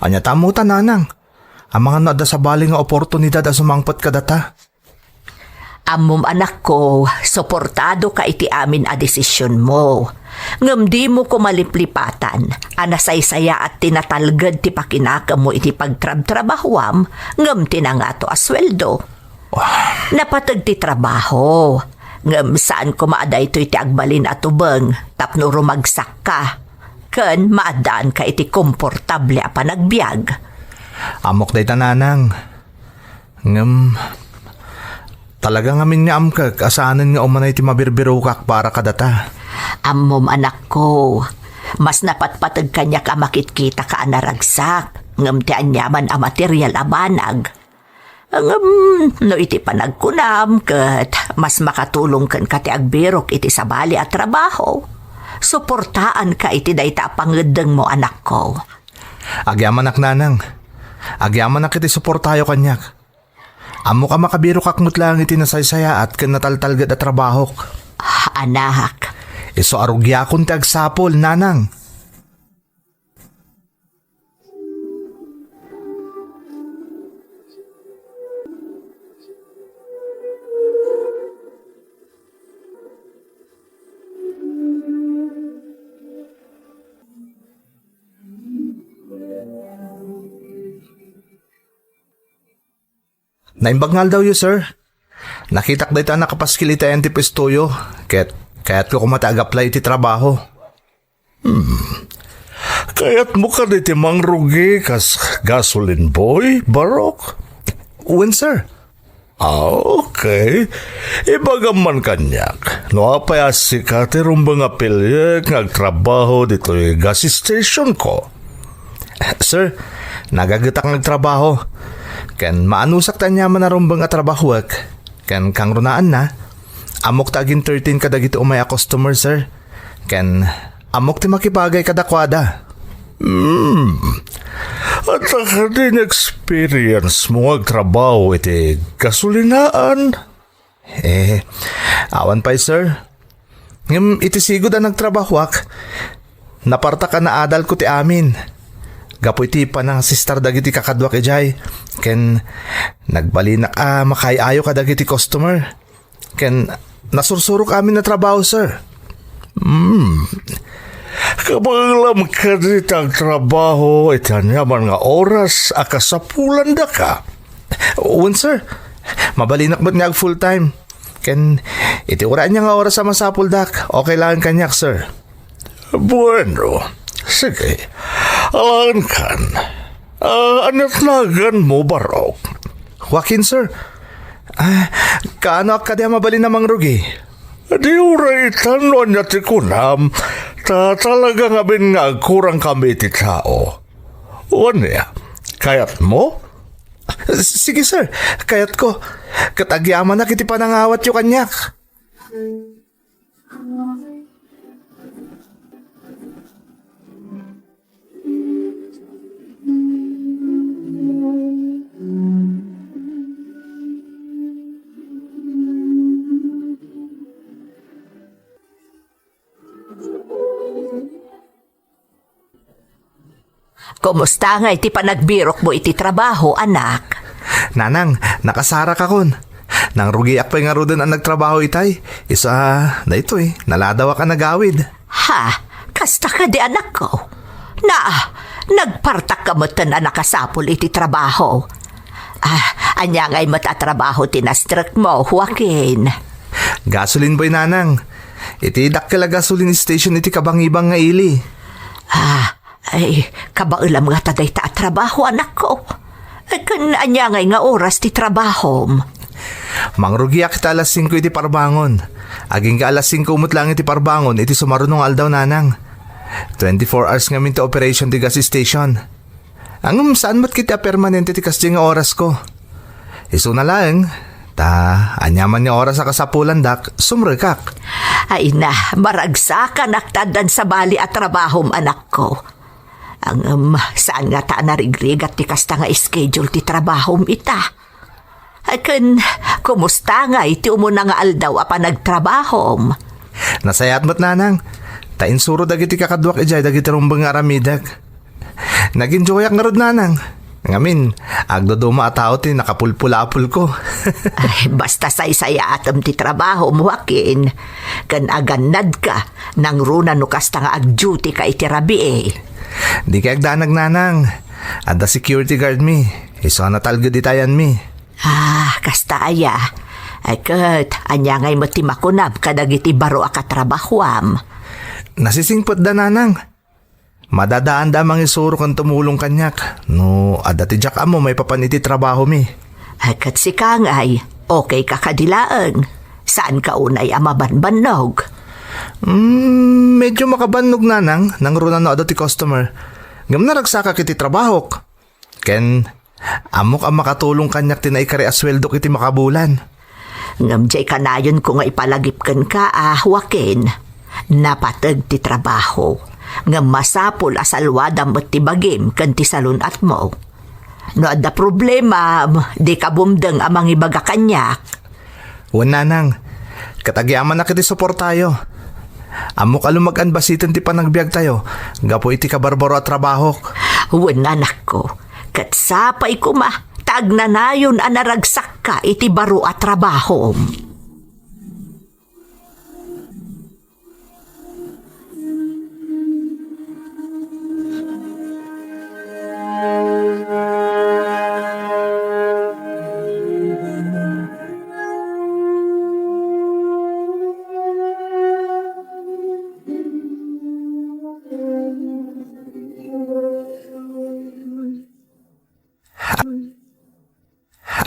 Ania ta ammota, Nanang? Amangan no adda sabali nga oportunidad a sumangpet kadata. Ammom, anakko, suportadoka iti amin a desisionmo. Ngem dimo koma liplipatan a nasaysayaat ti natalged ti pakinakemmo iti pagtrabtrabahoam ngem ti nangato a sueldo. Napateg ti trabaho, ngem saan koma a daytoy ti agbalin a tubeng tapno rumagsakka. ken maaddaanka iti komportable a panagbiag. Ammok dayta, nanang. Ngem, talaga ngamin nga amkek a saanen nga umanay ti mabirbirokak para kadata. Ammom, anakko, mas napatpateg kaniak a makitkitaka a naragsak ngem ti aniaman a material a banag. Ngem no iti panagkunam ket mas makatulong kenka ti agbirok iti sabali a trabaho, suportaanka iti dayta a pangeddengmo, anakko. Agyamanak, nanang. Agyamanak iti suportayo kaniak. Ammok a makabirokak met laeng iti nasaysayaat ken nataltalged a trabahok. Anak. Isu a rugiakon ti agsapul, nanang. Naimbag nga aldawyo, sir. Nakitak dayta a nakapaskil iti ayan ti puestoyo, ket kayatko koma ti ag-apply iti trabaho. Hmm. Kayatmo kadi ti mangrugi kas gasoline boy, Barok? Wen, sir. Ah, okay. Ibagam man kaniak, no apay a sika ti rumbeng a piliek nga agtrabaho ditoy gas station ko? Sir, nagagetak nga agtrabaho. Ken maanusak ti aniaman a rumbeng a trabahoek. Ken kangrunaanna, ammok ta ag-entertain kadagiti umay a customer, sir. Ken ammok ti makibagay kadakuada. Hmm. Adda kadi nga experience mo nga agtrabaho iti gasolinaan? Eh, awan pay, sir. Ngem iti sigud a nagtrabahoak, napartak a naadalko ti amin. Gapu iti panangasistar dagiti kakaduak idiay, ken nagbalinak a makaay-ayo kadagiti customer. Ken nasursurok amin a trabaho, sir. Hmm. Kabaelam kadi ti agtrabaho iti aniaman nga oras a kasapulandaka? Wen, sir. Mabalinak met nga ag full time. Ken iti uray ania nga oras a masapuldak, okay laeng kaniak, sir. Bueno, sige. Alaenkan. Ah, aniat naganmo, Barok? Joaquin, sir. Ah, kaanoak kadi a mabalin a mangrugi? Di uray itan no ania ti kunam, ta talaga ngamin nga agkurangkami iti tao. O ania, kayatmo? Sige, sir, kayatko. Ket agyamanak iti panangawatyo kaniak. Kumusta ngay ti panagbirokmo iti trabaho, anak? Nanang, nakasarakakon. Nangrugiak pay ngaruden a nagtrabaho itay. Isu a, daytoy, naladawak a nagawid. Ha? Kasta kadi, anakko? Na, nagpartakka metten a nakasapul iti trabaho. Ah, ania ngay met a trabaho ti nastrekmo, Joaquin? Gasoline boy, nanang. Iti dakkel a gasoline station iti kabangibang nga ili. Ah, ay, kabaelam ngata dayta a trabaho, anakko. Ay, ken ania ngay nga oras ti trabahom? Mangrugiak ita alas singko iti parbangon. Agingga alas singko met laeng iti parbangon iti sumaruno nga aldaw, nanang. Twenty-four hours ngamin ti operation ti gas station. Ngem saan met ketdi a permanente ti kasdiay nga orasko. Isuna laeng, ta aniaman nga oras a kasapulandak, sumrekak. Ay na, maragsakanak ta addan sabali a trabahom, anakko. Ngem saan ngata a narigrigat ti kasta nga schedule ti trabahom ita? Ay, ken, kumusta ngay ti umuna nga aldaw a panagtrabahom? Nasayaat met, nanang. Ta insuro dagiti kakaduak idiay dagiti rumbeng nga aramidek. Nag-enjoyak ngarud, nanang. Ngamin, agduduma a tao ti nakapulpulapolko. Ay, basta saysayaatem ti trabahom, Joaquin. Ken agannadka, nangruna no kasta nga agduty ka iti rabii. Dikay agdanag, nanang. Adda security guard mi. Isu a natalged iti ayanmi. Ah, kasta aya. Ay ket, ania ngay met ti makunam kadagiti baro a katrabahuam? Nasisingpetda, nanang. Madadaanda a mangisuro ken tumulong kaniak no adda ti diak ammo maipapan iti trabahomi. Ay, ket sika ngay, okay ka kadi laeng? Saan ka unay a mabanbannog? Mm, medyo makabannog, nanang, nangruna no adu ti customer. Ngem naragsakak iti trabahok. Ken, ammok a makatulong kaniak ti naikari a sueldok iti makabulan. Ngem diay kanayonko nga ipalagip kenka a, Joaquin, napateg ti trabaho. Ngem masapul a salwadam met ti bagim ken ti salun-atmo. No adda problemam, dika bumdeng a mangibaga kaniak. Wen, nanang, ket agyamanak iti suportayo. Ammok a lumagan basiten ti panagbiagtayo gapu iti kabarbaro a trabahok. Wen, anakko, ket sapay koma ta agnanayon a naragsakka iti baro a trabahom.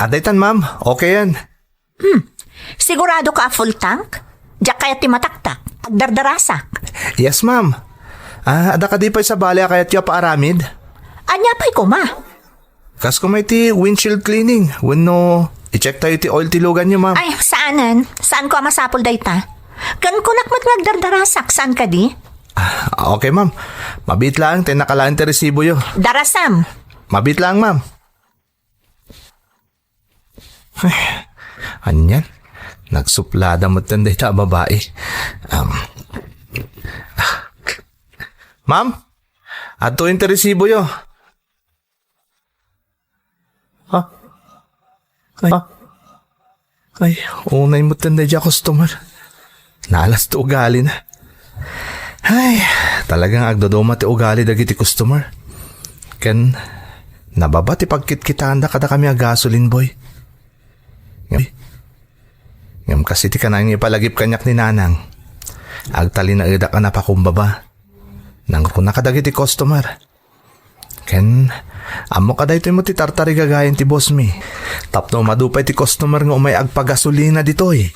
Adaytan, ma'am. Okay yan. Hmm. Sigurado ka a full tank? Diak kayat ti mataktak. Agdardarasak. Yes, ma'am. Ah, adda kadi pay sabali a kayatyo a paaramid? Ania pay koma? Kas koma iti windshield cleaning. Wenno, i-check tayo iti oil ti luganyo, ma'am. Ay, saanen. Saan ko a masapul dayta. Ken kunak met nga agdardarasak, saan kadi? Ah, okay, ma'am. Mabiit laeng, tay nakalaen ti resiboyo. Darasam. Mabiit laeng, ma'am. Ay, anian? Nagsuplada metten dayta a babai. Um, ah. Ma'am, adtoyen ti resiboyo. Ha? Ay, ha? Ay, unay metten daydiay a customer. Naalas ti ugalina. Ay, talaga nga agduduma ti ugali dagiti customer. Ken, nababa ti pagkitkitaanda kadakami a gasoline boy. Ngem, ngem kas iti kanayon nga ipalagip kaniak ni Nanang, agtalinaedak a napakumbaba. Nangruna kadagiti customer. Ken, ammok a daytoy met ti tartarigagayan ti bossmi. Tapno umadu pay ti customer nga umay agpagasolina ditoy.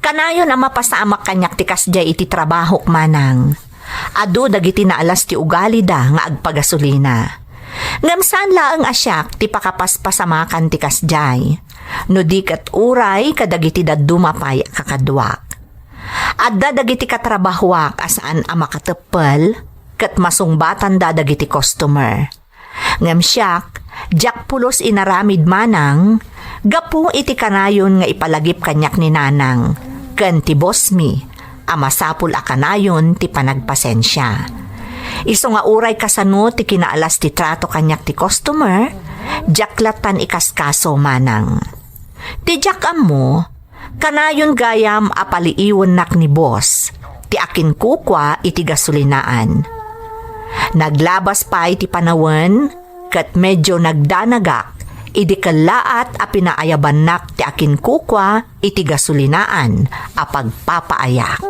Kanayon a mapasamak kaniak ti kasdiay iti trabahok, manang. Adu dagiti naalas ti ugalida nga agpagasolina. Ngem saan laeng a siak ti pakapaspasamakan ti kasdiay. No di ket uray kadagiti dadduma pay a kakaduak. Adda dagiti katrabahoak a saan a makateppel ket masungbatanda dagiti customer. Ngem siak, diak pulos inaramid manang gapu iti kanayon nga ipalagip kaniak ni Nanang ken ti bossmi a masapul a kanayon ti panagpasensia. Isu nga uray kasano ti kinaalas ti trato kaniak ti customer, diak lattan ikaskaso manang. Ti diak ammo, kanayon gayam a paliiwennak ni boss ti akinkukua iti gasolinaan. Naglabas pay ti panawen ket medyo nagdanagak idi kellaat a pinaayabannak ti akinkukua iti gasolinaan a pagpapaayak.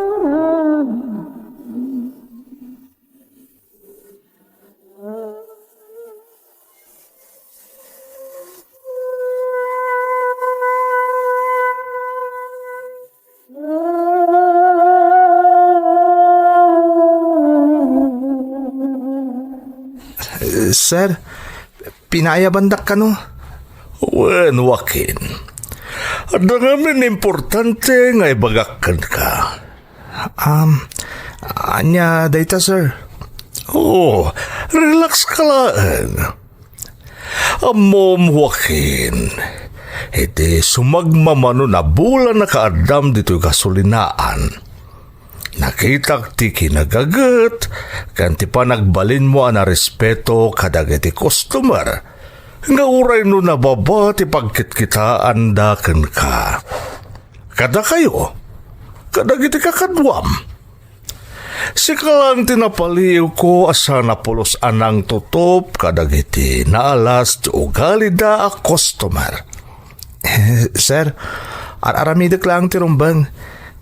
Sir, pinaayabandak kano? Wen, Joaquin. Adda ngamin importante nga ibagak kenka. Um, ania dayta, sir? Oh, relax ka laeng. Ammom, Joaquin, iti sumagmamanon a bulan a kaaddam ditoy gasolinaan, nakitak ti kinagaget ken ti panagbalinmo a narespeto kadagiti customer nga uray no nababa ti pagkitkitaanda kenka. Kadakayo, kadagiti kakaduam. Sika laeng ti napaliiwko a saan a pulos a nangtutop kadagiti naalas ti ugalida a customer. Eh, sir, Ar-aramidek laeng ti rumbeng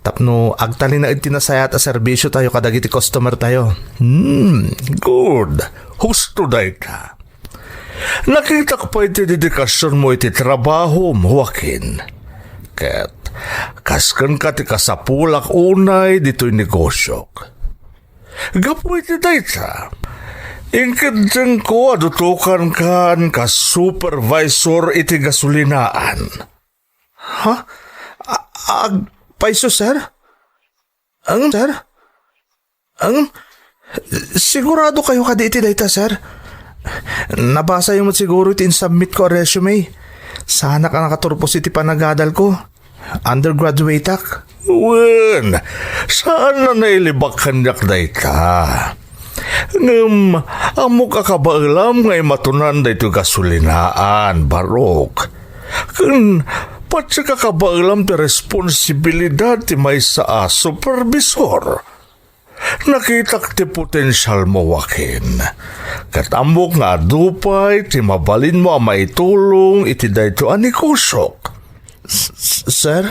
tapno agtalinaed ti nasayaat a serbisiotayo kadagiti customertayo. Hmm, good. Husto dayta. Nakitak pay ti dedikasionmo iti trabahom, Joaquin. Ket kas kenka ti kasapulak unay ditoy negosiok. Gapu iti dayta, inkeddengko a dutokankan kas supervisor iti gasolinaan. Ha? A-, agpayso, sir? Ang, sir? Ang, sigurado kayo kadi iti dayta, sir? Nabasayo met siguro iti insubmit ko a resume. Saanak a nakaturpos iti panagadal ko. Undergraduateak. Wen, saan a nailibak kaniak dayta. Ngem ammok a kabaelam nga imatonan daytoy gasolinaan, Barok. Ken patiek a kabaelam ti responsibilidad ti maysa a supervisor. Nakitak ti potensialmo, Joaquin. Ket ammok nga adu pay ti mabalinmo a maitulong iti daytoy a negosiok. S-, s-, sir?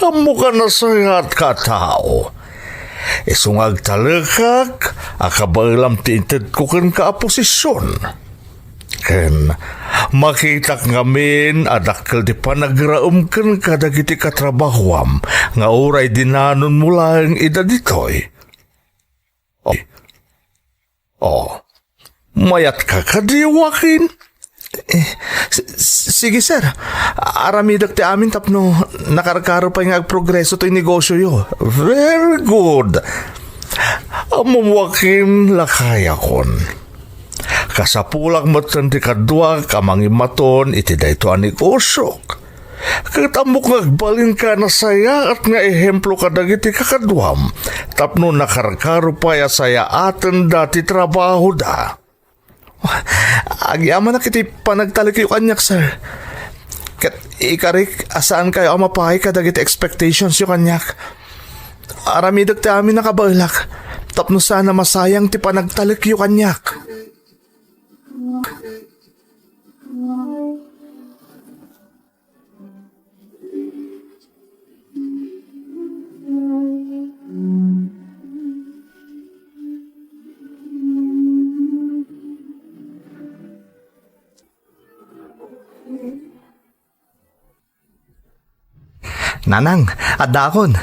Ammok a nasayaatka a tao. Isu nga agtalekak a kabaelam ti intedko kenka a posision. Ken makitak ngamin a dakkel ti panagraemken kadagiti katrabahoam nga uray dinanonmo laeng ida ditoy. Oh. Oh. Mayatka kadi, Joaquin? Eh, s-, s-, sige, sir. Aramidek ti amin tapno nakarkaro pay nga agprogreso toy negosioyo. Very good. Ammom, Joaquin, lakayakon. Kasapulak metten ti kaduak a mangimaton iti daytoy a negosiok. Ket ammok nga agbalinka a nasayaat nga ehemplo kadagiti kakaduam tapno nakarkaro pay a sayaatenda ti trabahoda. Agyamanak iti panagtalekyo kaniak, sir. Ket ikarik a saankayo a mapaay kadagiti expectationsyo kaniak. Aramidek ti amin a kabaelak tapno saan a masayang ti panagtalekyo kaniak. Nanang, addaakon.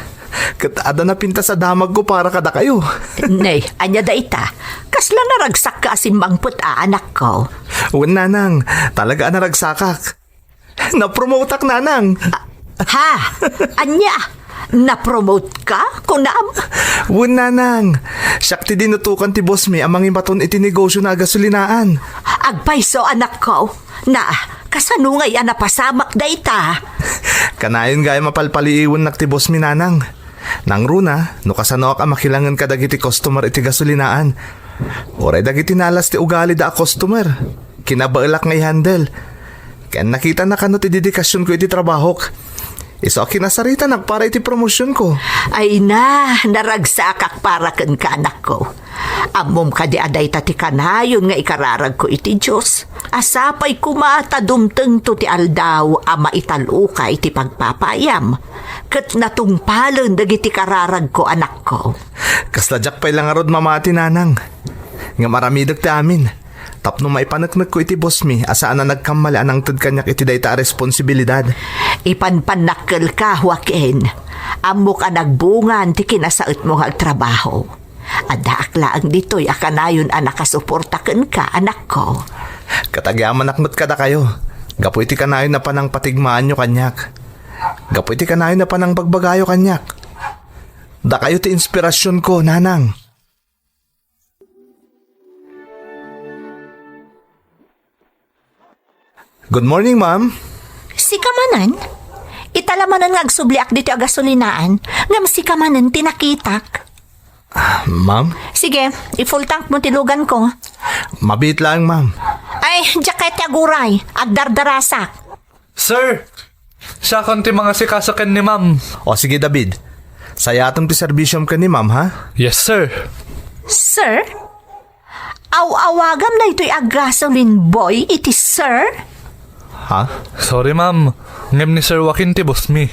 Ket adda napintas a damagko para kadakayo. Nay, ania dayta? Kasla naragsakka a simmangpet a, anakko? Wen, Nanang, talaga a naragsakak. Napromoteak, Nanang. Ha? Ania? Napromote ka, kunam? Wen, Nanang. Siak ti dinutokan ti boss mi a mangimaton iti negosio na a gasolinaan. Agpayso, anakko. Na, kasano ngay a napasamak dayta? Kanayon gayam a palpaliiwennak ti boss mi, Nanang. Nangruna, no kasanoak a makilangen kadagiti customer iti gasolinaan. Uray dagiti nalas ti ugalida a customer. Kinabaelak nga i-handle. Ken nakitana kano ti dedikasionko iti trabahok. Isu a kinasaritanak para iti promosionko. Ay na, naragsakak para kenka, anakko. Ammom kadi a dayta ti kanayon nga ikararagko iti Dios? A sapay koma ta dumtengto ti aldaw a maital-oka iti pagpapaayam, ket natungpalen dagiti kararagko, anakko. Kasla diak pay la ngarud mamati, Nanang. Ngem aramidek ti amin. Tapno maipaneknekko iti boss mi a saan a nagkammali a nangted kaniak iti dayta a responsibilidad. Ipanpannakkelka, Joaquin. Ammok a nagbungan ti kinasaetmo nga agtrabaho. Addaak laeng ditoy a kanayon a nakasuporta kenka, anakko. Ket agyamanak met kadakayo, gapu iti kanayon a panangpatigmaanyo kaniak. Gapu iti kanayon a panangbagbagayo kaniak. Dakayo ti inspirasionko, Nanang. Good morning, ma'am. Sika manen? Ita la manen nga agsubliak ditoy a gasolinaan, ngem sika manen ti nakitak. Ah, ma'am? Sige, i-full tank mo ti lugan ko. Mabiit laeng, ma'am. Ay, diak kayat ti aguray. Agdardarasak. Sir, siakon ti mangasikaso ken ni ma'am. O sige, David. Sayatem ti serbisiom ken ni ma'am, ha? Yes, sir. Sir? Aw-awagam daytoy a gasoline boy iti sir? Ha? Sorry, ma'am. Ngem ni Sir Joaquin ti boss mi.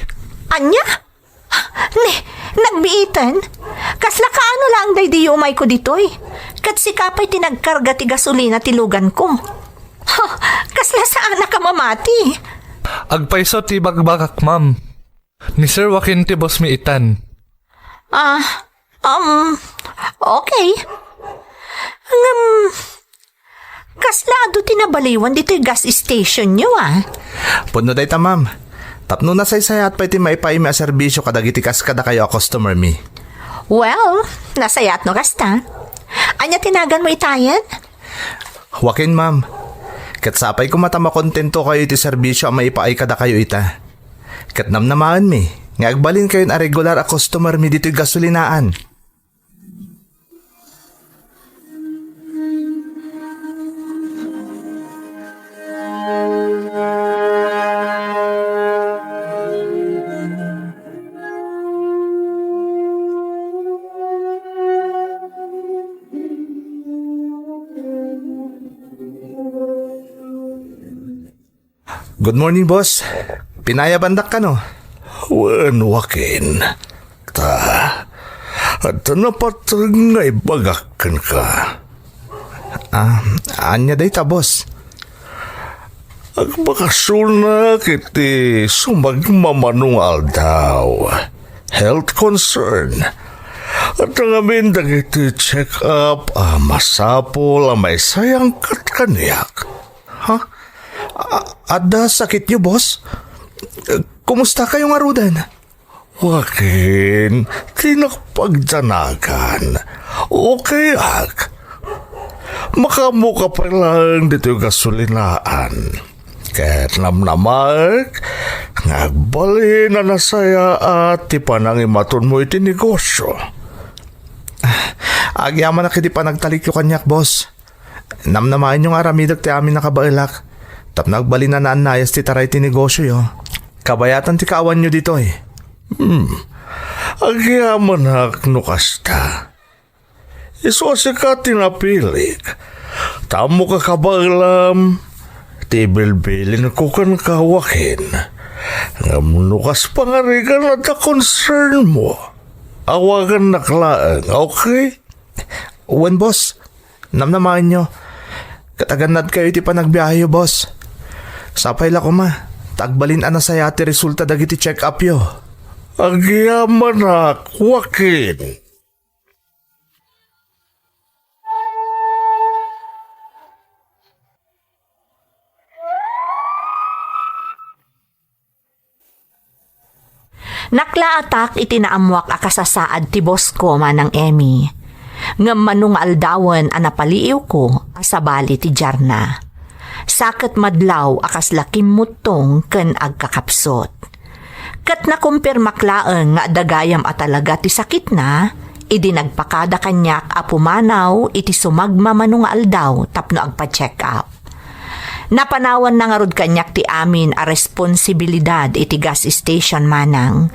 Ania? Ne, nagbiiten? Kasla kaano laeng daydi umayko ditoy? Ket sika pay ti nagkarga ti gasolina ti luganko. Ha, kasla saanak a mamati. Agpayso ti bagbagak, ma'am. Ni Sir Joaquin ti boss mi itan. Ah, um, okay. Ngem, kasla adu ti nabaliwan ditoy gas station nyo, ah? Pudno dayta, ma'am. Tapno nasaysayaat pay ti maipaaymi a serbisyo kadagiti kas kadakayo a customer mi. Well, nasayaat no kasta. Ania ti naganmo itayen? Joaquin, ma'am. Ket sapay koma ta makontento kayo iti serbisyo a maipaay kadakayo ita. Ket namnamaenmi nga agbalinkayon a regular a customer mi ditoy gasolinaan. Good morning, boss. Pinayabandak kano? Wen, Joaquin. Ta, adda napateg nga ibagak kenka. Ah, ania dayta, boss? Agbakasionak iti sumagmamano nga aldaw. Health concern. Adda ngamin dagiti check-up a masapul a maisayangkat kaniak. Ha? A-, adda sakityo, boss? Kumusta kayo ngaruden? Joaquin, dinak pagdanagan. Okay ak. Makaammoka pay laeng ditoy gasolinaan. Ket namnamaek nga agbalin a nasayaat ti panangimatonmo iti negosyo. Agyamanak iti panagtalikyo kaniak, boss. Namnamaenyo nga aramidek ti amin a kabaelak tapno agbalin a naannayas ti taray ti negosioyo. Kabayatan ti kaawanyo ditoy. Hmm. Agyamanak no kasta. Isu a sika ti napilik. Ta ammok a kabaelam ti ibilbilinko kenka, Joaquin. Ngem no kas pangarigan adda concernmo, awagannak laeng, okay? Wen, boss. Namnamaenyo. Ket agannadkayo iti panagbiaheyo, boss. Sapay la koma, ta agbalin a nasayaat ti resulta dagiti check-upyo. Agyamanak, Joaquin. Naklaatak iti naammoak a kasasaad ti boss ko, Manang Emmy. Ngem mano nga aldawen a napaliiwko a sabali ti diarna. Sa ket madlaw a kasla kimmuttong ken agkakapsut. Ket nakumpirmak laeng nga adda gayam a talaga ti sakitna, idi nagpakada kaniak a pumanaw iti sumagmamano nga aldaw tapno agpa-check up. Napanawanna ngarud kaniak ti amin a responsibilidad iti gas station, Manang.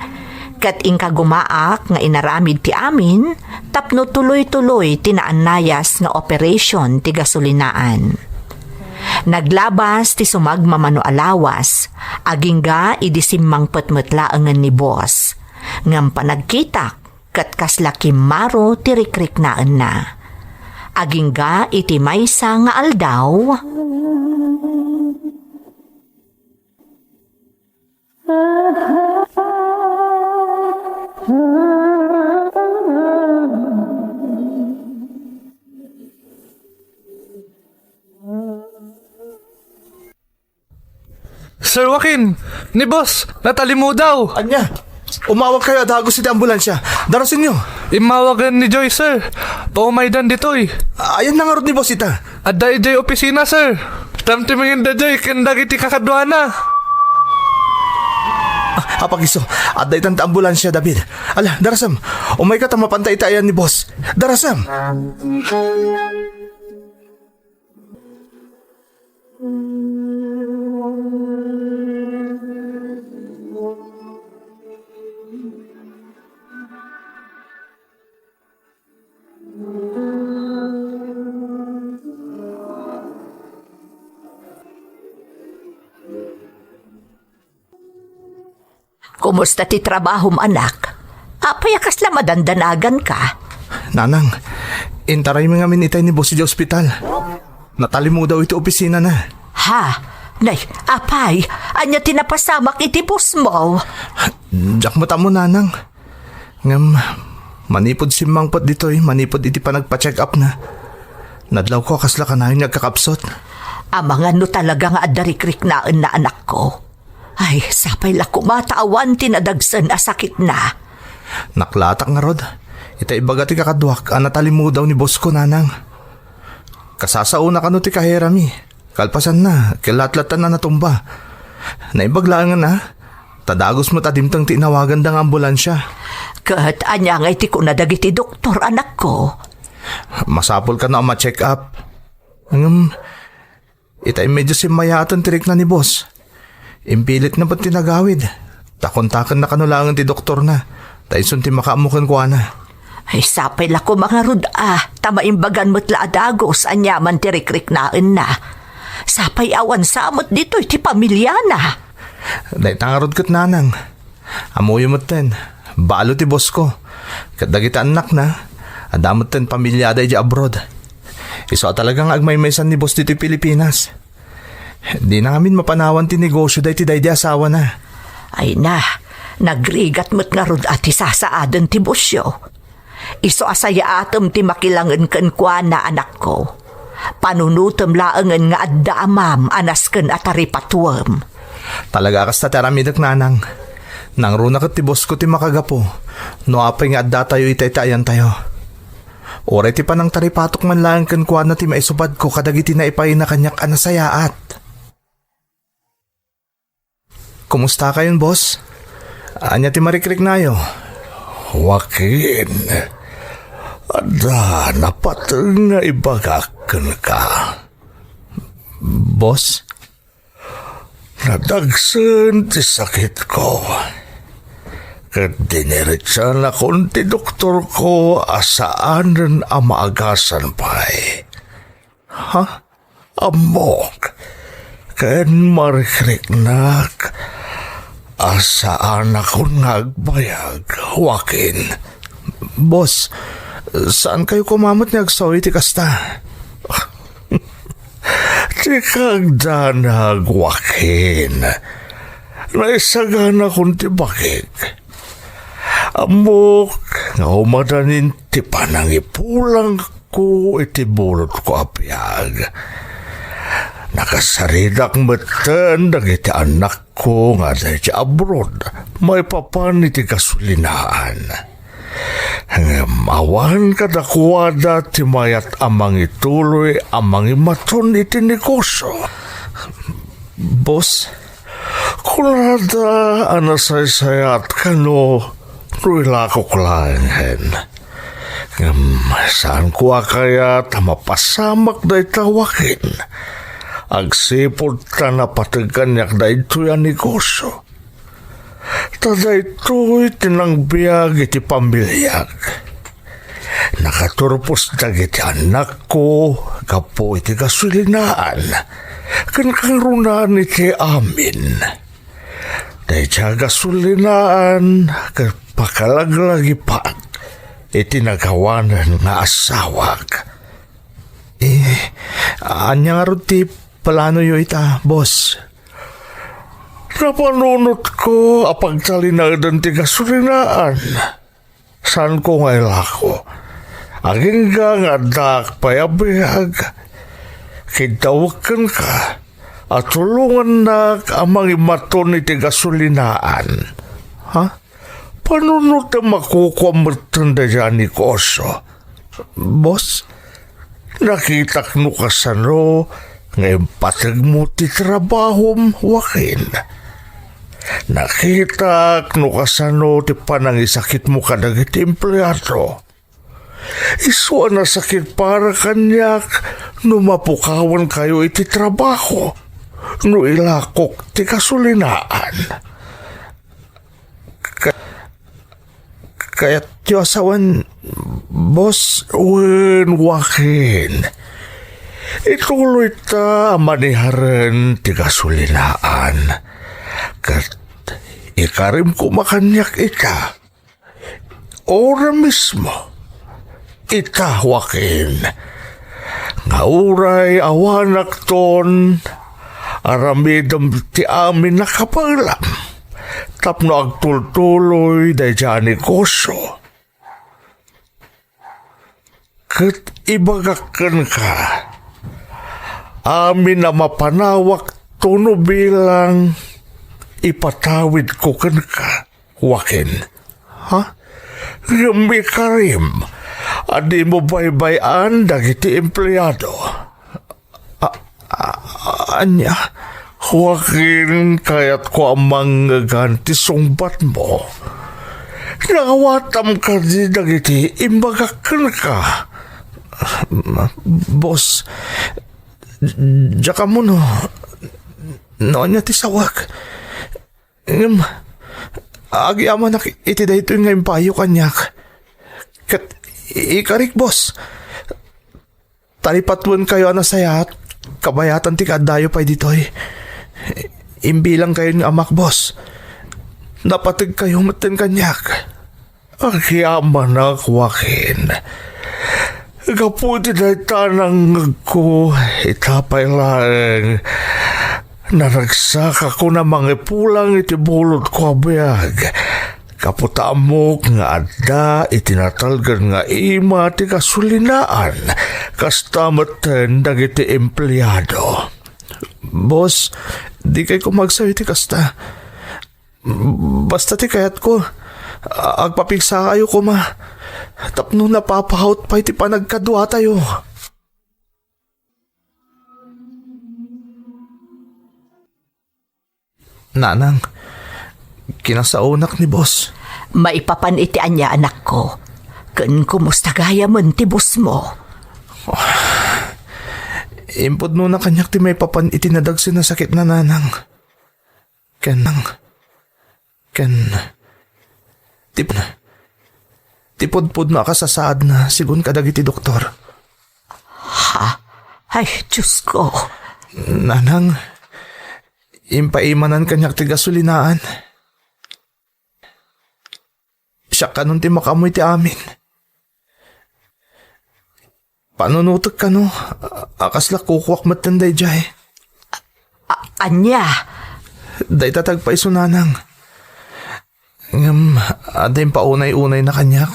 Ket inkagumaak nga inaramid ti amin tapno tuloy-tuloy ti naannayas nga operation ti gasolinaan. Naglabas ti sumagmamano a lawas, agingga idi simmangpet met laengen ni boss. Ngem panagkitak, ket kasla kimmaro ti rikriknaenna. Agingga iti maysa nga aldaw, Sir Joaquin, ni boss, natalimudaw. Ania? Umawag kayo a dagus iti ambulansya. Darasenyo. Immawagen ni Joy, sir. Paumaydan ditoy. Ayanna ngarud ni boss ita? Adda idiay opisina, sir. Tamtimengenda Joy ken dagiti kakaduana. Ah, apagiso, adda itan ti ambulansya, David. Ala, darasem. Umayka ta mapanta iti ayan ni boss. Darasem. Kumusta ti trabahom, anak? Apay a kasla madandanaganka? Nanang, intaraymi ngamin itay ni Boss idiay ospital. Natalimudaw iti opisinana. Ha? Nay, apay, ania ti napasamak iti boss mo? Diak met ammo, Nanang. Ngem, manipud simmangpet ditoy, manipud iti panagpa-check-upna, nadlawko a kasla kanayon nga agkakabsut. Amangan no talaga nga adda rikriknaenna, anakko. Ay, sapay la koma ta awan ti nadagsen a sakitna. Naklatak ngarud, ita ibaga ti kakaduak a natalimudaw ni bossko, Nanang. Kasasaona kano ti kaherami. Kalpasanna, ket latlatten a natumba. Naimbag laengen a, ta dagus met a dimteng ti inawaganda nga ambulansia. Ket ania ngay ti kuna dagiti doktor, anakko? Masapul kano a ma-check up. Ngem, ita medyo simmayaaten ti rikna ni boss. Impilitna met ti nagawid. Ta kontakenna kano laengen ti doktorna, ta isun ti makaammo kenkuana. Ay, sapay la koma ngarud a, ta maimbagan met la a dagus aniaman ti rikriknaenna. Sapay awan sa met ditoy ti pamiliana. Dayta ngarud ket, Nanang. Ammoyo metten, balo ti bossko. Ket dagiti annakna, adda metten pamiliada idiay abroad. Isu a talaga nga agmaymaysan ni boss ditoy Pilipinas. Dina ngamin mapanawan ti negosio daydi daydi asawana. Ay na, nagrigat met ngarud a ti sasaaden ti bossyo. Isu a sayaatem ti makilangen kenkuana, anakko. Panunotem laengen nga adda amam a nasken a taripatuem. Talaga a kasta ti aramidek, Nanang. Nangruna ket ti bossko ti makagapu no apay nga addatayo ita iti ayantayo. Uray ti panangtaripatok man laeng kenkuana ti maisubadko kadagiti naipaayna kaniak a nasayaat. Kumustakayon, boss? Ania ti marikriknayo? Joaquin, adda napateg nga ibagak kenka. Boss? Nadagsen ti sakitko. Ket diniretsanakon ti doktorko a saanen a maagasan pay. Ha? Ammok, ken marikriknak a saanakon nga agbayag, Joaquin. Boss, saan kayo kumamat nga agsaw iti kasta? Ti kagdanag, Joaquin. Naisaganakon ti bakik. Ammok nga umadanin ti panangipulangko iti bulotko a biag. Nakasaritak metten dagiti annakko nga adda iti abroad maipapan iti gasolinaan. Ngem awan kadakuada ti mayat a mangituloy a mangimaton iti negosio. Boss, kunada a nasaysayaat kano no ilakok laengen. Ngem saanko a kayat a mapasamak dayta, Joaquin. Agsipud ta napateg kaniak daytoy a negosio. Ta daytoy ti nangbiag iti pamiliak. Nakaturpos dagiti annakko gapu iti gasolinaan, ken kangrunaan iti amin. Dayta gasolinaan ket pakalaglagipak iti nagawanen nga asawak. Eh, ania ngarud ti planoyo ita, boss? Napanunotko a pagtalinaeden ti gasolinaan. Saanko nga ilako. Agingga nga addaak pay a biag, kiddawek kenka a tulongannak a mangimaton iti gasolinaan. Ha? Panunotem a kukuam metten dayta a negosio. Boss, nakitak no kasano nga impategmo ti trabahom, Joaquin. Nakitak no kasano ti panangisakitmo kadagiti empleado. Isu a nasakit para kaniak no mapukawankayo iti trabaho, no ilakok ti gasolinaan. Ka-, kayatyo a sawen, boss? Wen, Joaquin. Ituloy ta a maniharen ti gasolinaan. Ket Ikarim koma kaniak ita. Ora mismo. Ita, Joaquin, nga uray awanakton, aramidem ti amin a kabaelam tapno agtultuloy daydiay a negosio. Ket ibagak kenka, amin a mapanawak tuno bilang ipatawidko kenka, Joaquin. Ha? Ngem ikarim a dimo baybay-an dagiti empleado. A-, a-, ania? Joaquin, kayatko a mangngegan ti sungbatmo. Naawatam kadi dagiti imbagak kenka? Boss, diak ammo no, no ania ti sawek. Ngem, agyamanak iti daytoy nga impaayyo kaniak. Ket ikarik, boss. Taripatuenkayo a nasayaat, kabayatan ti kaaddayo pay ditoy. Imbilangkayon nga amak, boss. Napategkayo metten kaniak. Agyamanak, Joaquin. Gapu iti dayta a nangngegko, ita pay laeng, naragsakakon a mangipulang iti bulodko a biag. Gapu ta ammok nga adda iti natalgen nga ima ti gasolinaan, kasta metten dagiti empleado. Boss, dikay koma agsayo iti kasta. Basta ti kayatko, agpapigsaayo koma tapno napapaawat pay ti panagkaduatayo. Nanang, kinasaonak ni boss. Maipapan iti ania, anakko? Ken kumusta gayamen ti boss mo? Impudno na kaniak ti maipapan iti nadagsen a sakitna, nanang. Ken, ken, ti, ti pudpudno a kasasaadna, sigun kadagiti doktor. Ha? Ay, Diyos ko. Nanang, impaimanan kaniak ti gasolinaan. Siak kanon ti makaammo iti amin. Panunotek kano, a, a kasla kukuak metten daydiay. A-, ania? Dayta ti agpaiso, nanang. Ngem, adda impaunay-unayna kaniak.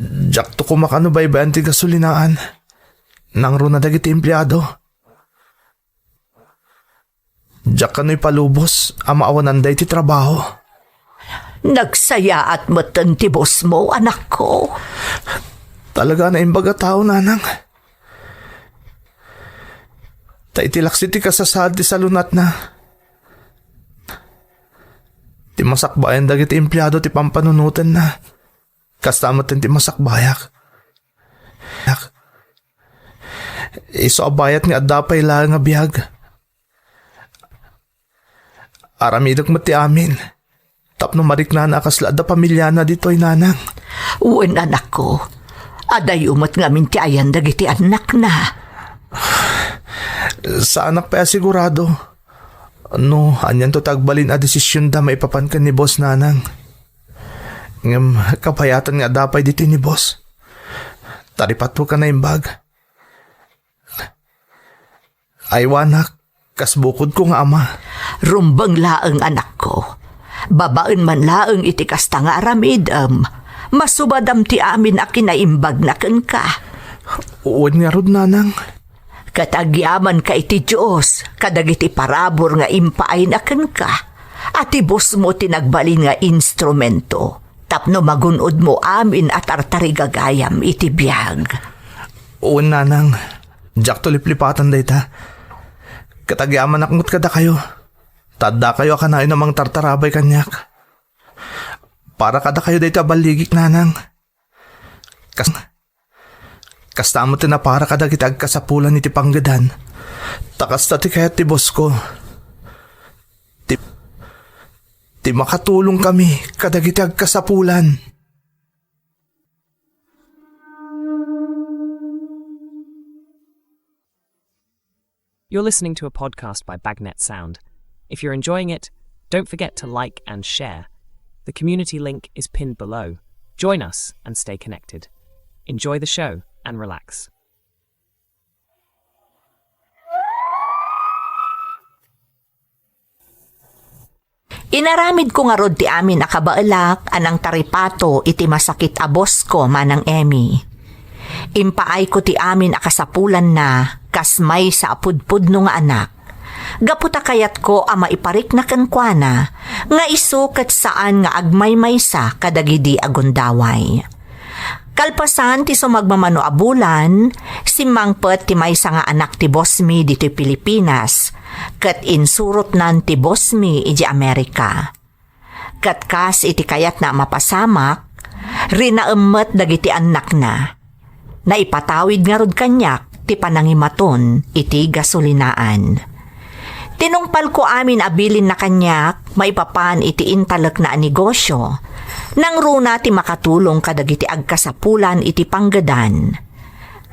Diakto koma kano baybay-an ti gasolinaan. Nangruna dagiti empleado. Diak kano ipalubos a maawananda iti trabaho. Nagsayaat metten ti boss mo, anakko. Talaga a naimbag a tao, nanang. Ta iti laksi ti kasasaad ti salunatna, ti masakbayan dagiti empleado ti pampanunotenna. Kasta metten ti masakbayak. Isu a bayat nga adda pay laeng a biag. Aramidek met ti amin tapno mariknana a kasla adda pamiliana ditoy, nanang. Wen, anakko, adayo met ngamin ti ayan dagiti annakna. Saanak pay a sigurado no anianto ti agbalin a desisionda maipapan ken ni boss, nanang. Ngem kabayatan nga adda pay ditoy ni boss. Taripatmo ka naimbag. Aywanak, kas bukodko nga ama. Rumbeng laeng, anakko. Babaen man laeng iti kasta nga aramidem, masubadam ti amin a kinaimbagna kenka. Wen ngarud, nanang. Ket agyamanka iti Dios kadagiti parabur nga impaayna kenka, a ti boss mo ti nagbalin nga instrumento tapno magun-odmo amin a tartarigagayam iti biag. Wen, nanang, diakto liplipatan dayta. Ket agyamanak met kadakayo, ta addakayo a kanayon a mangtartarabay kaniak. Para kadakayo dayta a balligik, nanang. Kas-, kasta met ti napara kadagiti agkasapulan iti panggedan. Ta kasta ti kayat ti boss ko. Ti, ti makatulong kami kadagiti agkasapulan. You're listening to a podcast by Bagnet Sound. If you're enjoying it, don't forget to like and share. The community link is pinned below. Join us and stay connected. Enjoy the show and relax. Inaramidko ngarud ti amin a kabaelak a nangtaripato iti masakit a bosko, Manang Emmy. Impaayko ti amin a kasapulanna kas maysa a pudpudno nga anak. Gapu ta kayatko a maiparikna kenkuana nga isu ket saan nga agmaymaysa kadagidi a gundaway. Kalpasan ti sumagmamano a bulan, simmangpet ti maysa nga anak ti boss mi ditoy Pilipinas, ket insurotnan ti boss mi idiay Amerika. Ket kas iti kayatna a mapasamak, rinaem met dagiti annakna. Naipatawid ngarud kaniak ti panangimaton iti gasolinaan. Tinungpalko amin a bilinna kaniak maipapan iti intalekna a negosio. Nangruna ti makatulong kadagiti agkasapulan iti panggedan.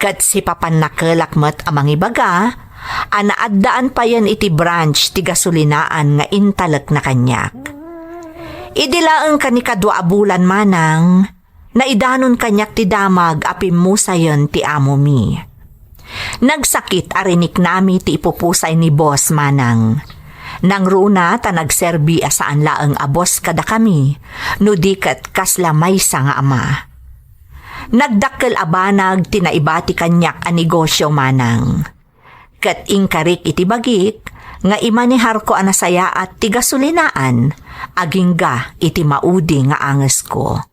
Ket sipapan nakelak met a mangibaga a naaddaan payen iti branch ti gasolinaan nga intalekna kaniak. Idi laeng kanikadua a bulan, Manang, naidanon kaniak ti damag a pimmusayen ti amomi. Nagsakit a riniknami ti ipupusay ni boss, Manang. Nangruna ta nagserbi a saan laeng a boss kadakami, no di ket kasla maysa nga ama. Nagdakkel a banag ti naibati kaniak a negosio, Manang. Ket inkarik iti bagik nga imaneharko a nasayaat ti gasolinaan agingga iti maudi nga angesko.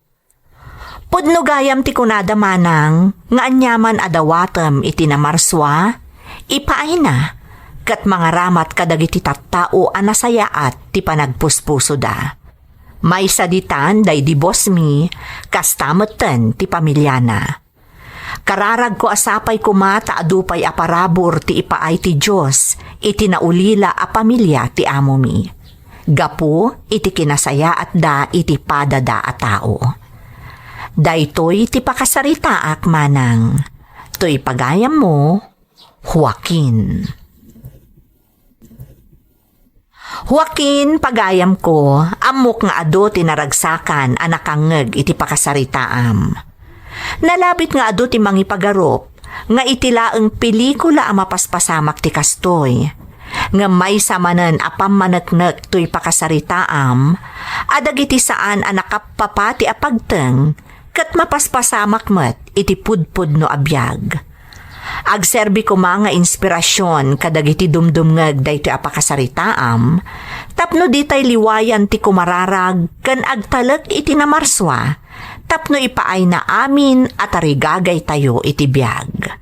Pudno gayam ti kunada, Manang, nga aniaman a dawatem iti namarsua, ipaayna, ket mangaramat kadagiti tattao a nasayaat ti panagpuspusoda. Maysa ditan daydi boss mi, kasta metten ti pamiliana. Kararagko a sapay koma ta adu pay a parabur ti ipaay ti Dios iti naulila a pamilia ti amomi, gapu iti kinasayaatda iti padada a tao. Daytoy ti pakasaritaak, Manang. Toy pagayammo, Joaquin. Joaquin, pagayamko, ammok nga adu ti naragsakan a nakangngeg iti pakasaritaam. Nalabit nga adu ti mangipagarup nga iti laeng pelikula a mapaspasamak ti kastoy. Ngem maysa manen a pammaneknek toy pakasaritaam a dagiti saan a nakappapati a pagteng ket mapaspasamak met iti pudpudno a biag. Agserbi koma nga inspirasion kadagiti dumdumngeg daytoy a pakasaritaam tapno ditay liwayan ti kumararag ken agtalek iti namarsua tapno ipaayna amin a tarigagaytayo iti biag.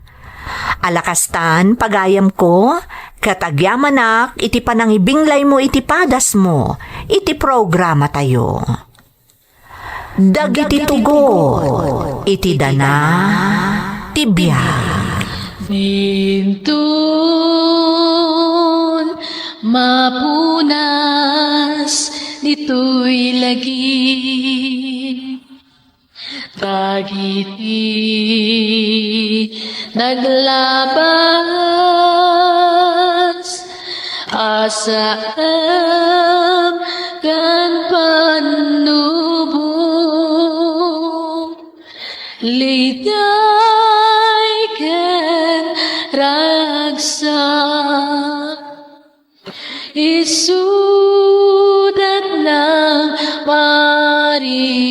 Alakastan, pagayamko, ket agyamanak iti panangibinglaymo iti padasmo iti programatayo. Dagiti tugot iti dana ti biag. Inton mapunas ditoy lagi, dagiti naglabas a saem ken pannubo, liday ken ragsak, isudat nang paris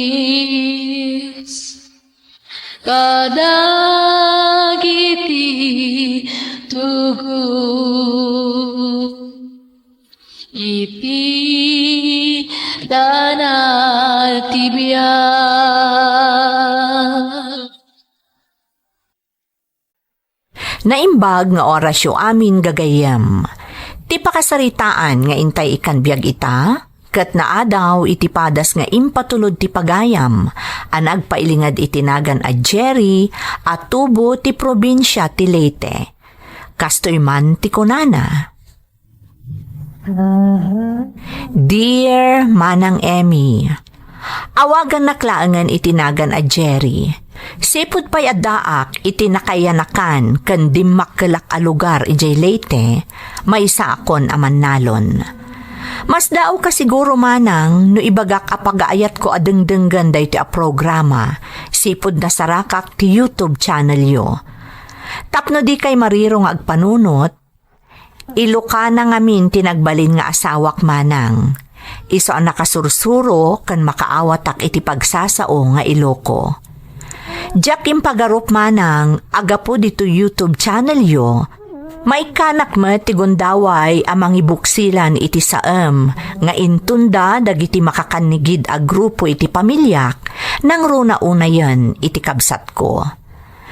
kadagiti tugot iti dana ti biag. Naimbag nga orasyo amin, gagayyem. Ti pakasaritaan nga intay ikan biag ita, ket naadaw iti padas nga impatulod ti pagayam a nagpailinged iti nagan a Jerry a tubo ti probinsia ti Leyte. Kastoy man ti kunana. Dear Manang Emmy, awagannak laengen iti nagan a Jerry. Sipud pay addaak iti nakayanakan ken dimmakkelak a lugar idiay Leyte, maysaakon a mannalon. Masdaawka siguro, Manang, no ibagak a pagaayatko a dengdenggen daytoy a programa, sipud nasarakak ti YouTube channelyo. Tapno dikay mariro nga agpanunot, Ilokana ngamin ti nagbalin nga asawak, Manang. Isu a nakasursuro ken makaawatak iti pagsasao nga Iloko. Diak impagarup, Manang, a gapu ditoy YouTube channelyo, maikkanak met ti gundaway a mangibuksilan iti saem nga intunda dagiti makakannigid a grupo iti pamiliak, nangruna unayen iti kabsatko.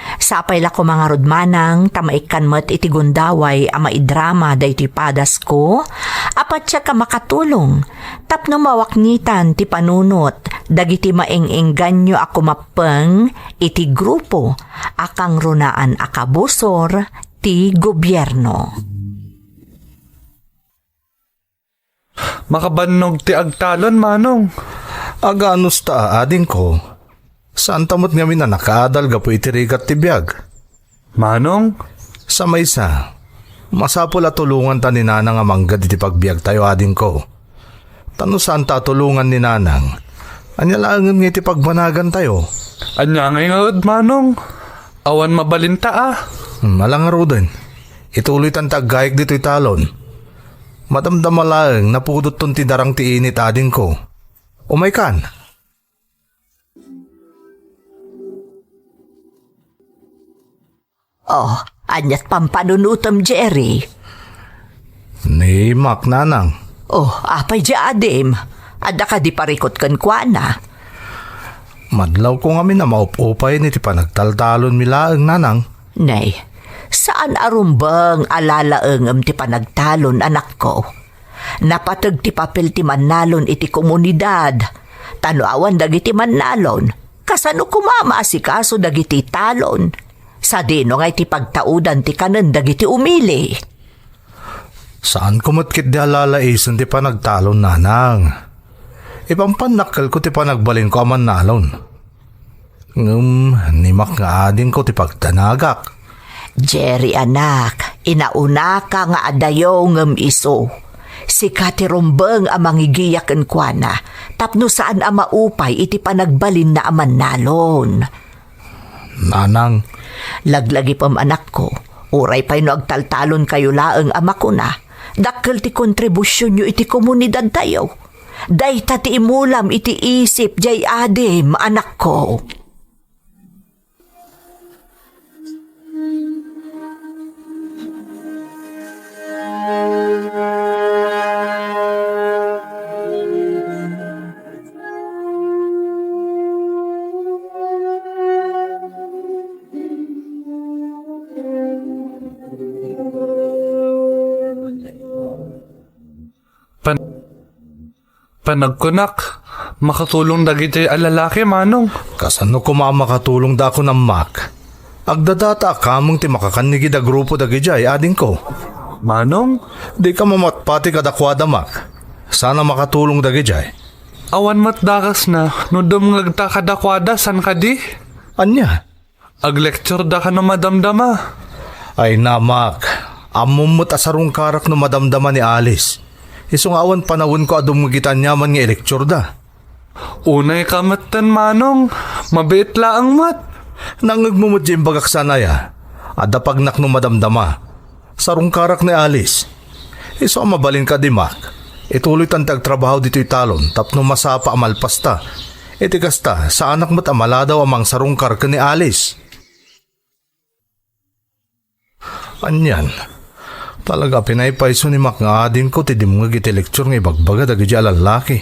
Sapay la koma ngarud, Manang, ta maikkan met iti gundaway a maidrama daytoy padasko a patiek a makatulong tapno mawaknitan ti panunot dagiti maeng-engganyo a kumappeng iti grupo a kangrunaan a kabusor ti gobierno. Makabannog ti agtalon, Manong. Aganos ta, adingko. Saanta met ngamin a nakaadal gapu iti rigat ti biag. Manong? Sa maysa, masapul a tulonganta ni Nanang a manggad iti pagbiagtayo, adingko. Ta no saanta a tulongan ni Nanang, ania laengen nga iti pagbanagantayo? Ania ngay ngarud, Manong? Awan mabalinta a. Hmm, ala ngaruden. Ituloytan ti aggayek ditoy talon. Madamdama laeng napudotton ti darang ti init, adingko. Umaykan. Oh, aniat pampanunotem, Jerry? Ni Mac, Nanang. Oh, apay di adim? Adda kadi parikut kenkuana? Madlawko ngamin a maup-upay iti panagtaltalonmi laeng, Nanang. Nay, saan a rumbeng a lalaengem ti panagtalon, anakko. Napateg ti papel ti mannalon iti komunidad. Ta no awan dagiti mannalon, kasano koma a maasikaso dagiti talon? Sadino nga iti pagtaudan ti kanen dagiti umili? Saanko met ketdi a lalaisen ti panagtalon, Nanang. Ipampannakkelko ti panagbalinko a mannalon. Ngem ni Mac nga adingko ti pagdanagak. Jerry, anak, inaunaka nga adayo ngem isu. Sika ti rumbeng a mangigiya kenkuana tapno saan a maupay iti panagbalinna a mannalon. Nanang. Laglagipem, anakko, uray pay no agtaltalonkayo laeng a makuna, dakkel ti kontribusionyo iti komunidadtayo. Dayta ti imulam iti isip diay adim, anakko. Pan-, panagkunak, makatulong dagiti a lalaki, Manong. Kasano koma a makatulong da kunam, Mac? Agdadata a kameng ti makakannigid a grupo dagidiay, adingko. Manong? Dika mamatpati kadakuada, Mac. Saan a makatulong dagidiay. Awan met dakesna no dumngegta kadakuada, saan kadi? Ania? Aglecture da kano madamdama. Ay, Mac, ammom met a sarungkarak no madamdama ni Alice. Isu nga awan panawenko a dumngeg iti aniaman nga ilecture da. Unay ka metten, Manong, mabiit laeng met. Nangngegmo met diay imbagak, saan aya? Adda pagnak no madamdama. Sarungkarak ni Alice. Isu a mabalin kadi, Mac, ituloytan ti agtrabaho ditoy talon tapno masapa a malpasta. Iti kasta, saanak met a maladaw a mangsarungkar ken ni Alice. Anian, talaga a pinaypayso ni Mac nga adingko ti dimngeg iti lecture nga ibagbaga dagiti a lallaki.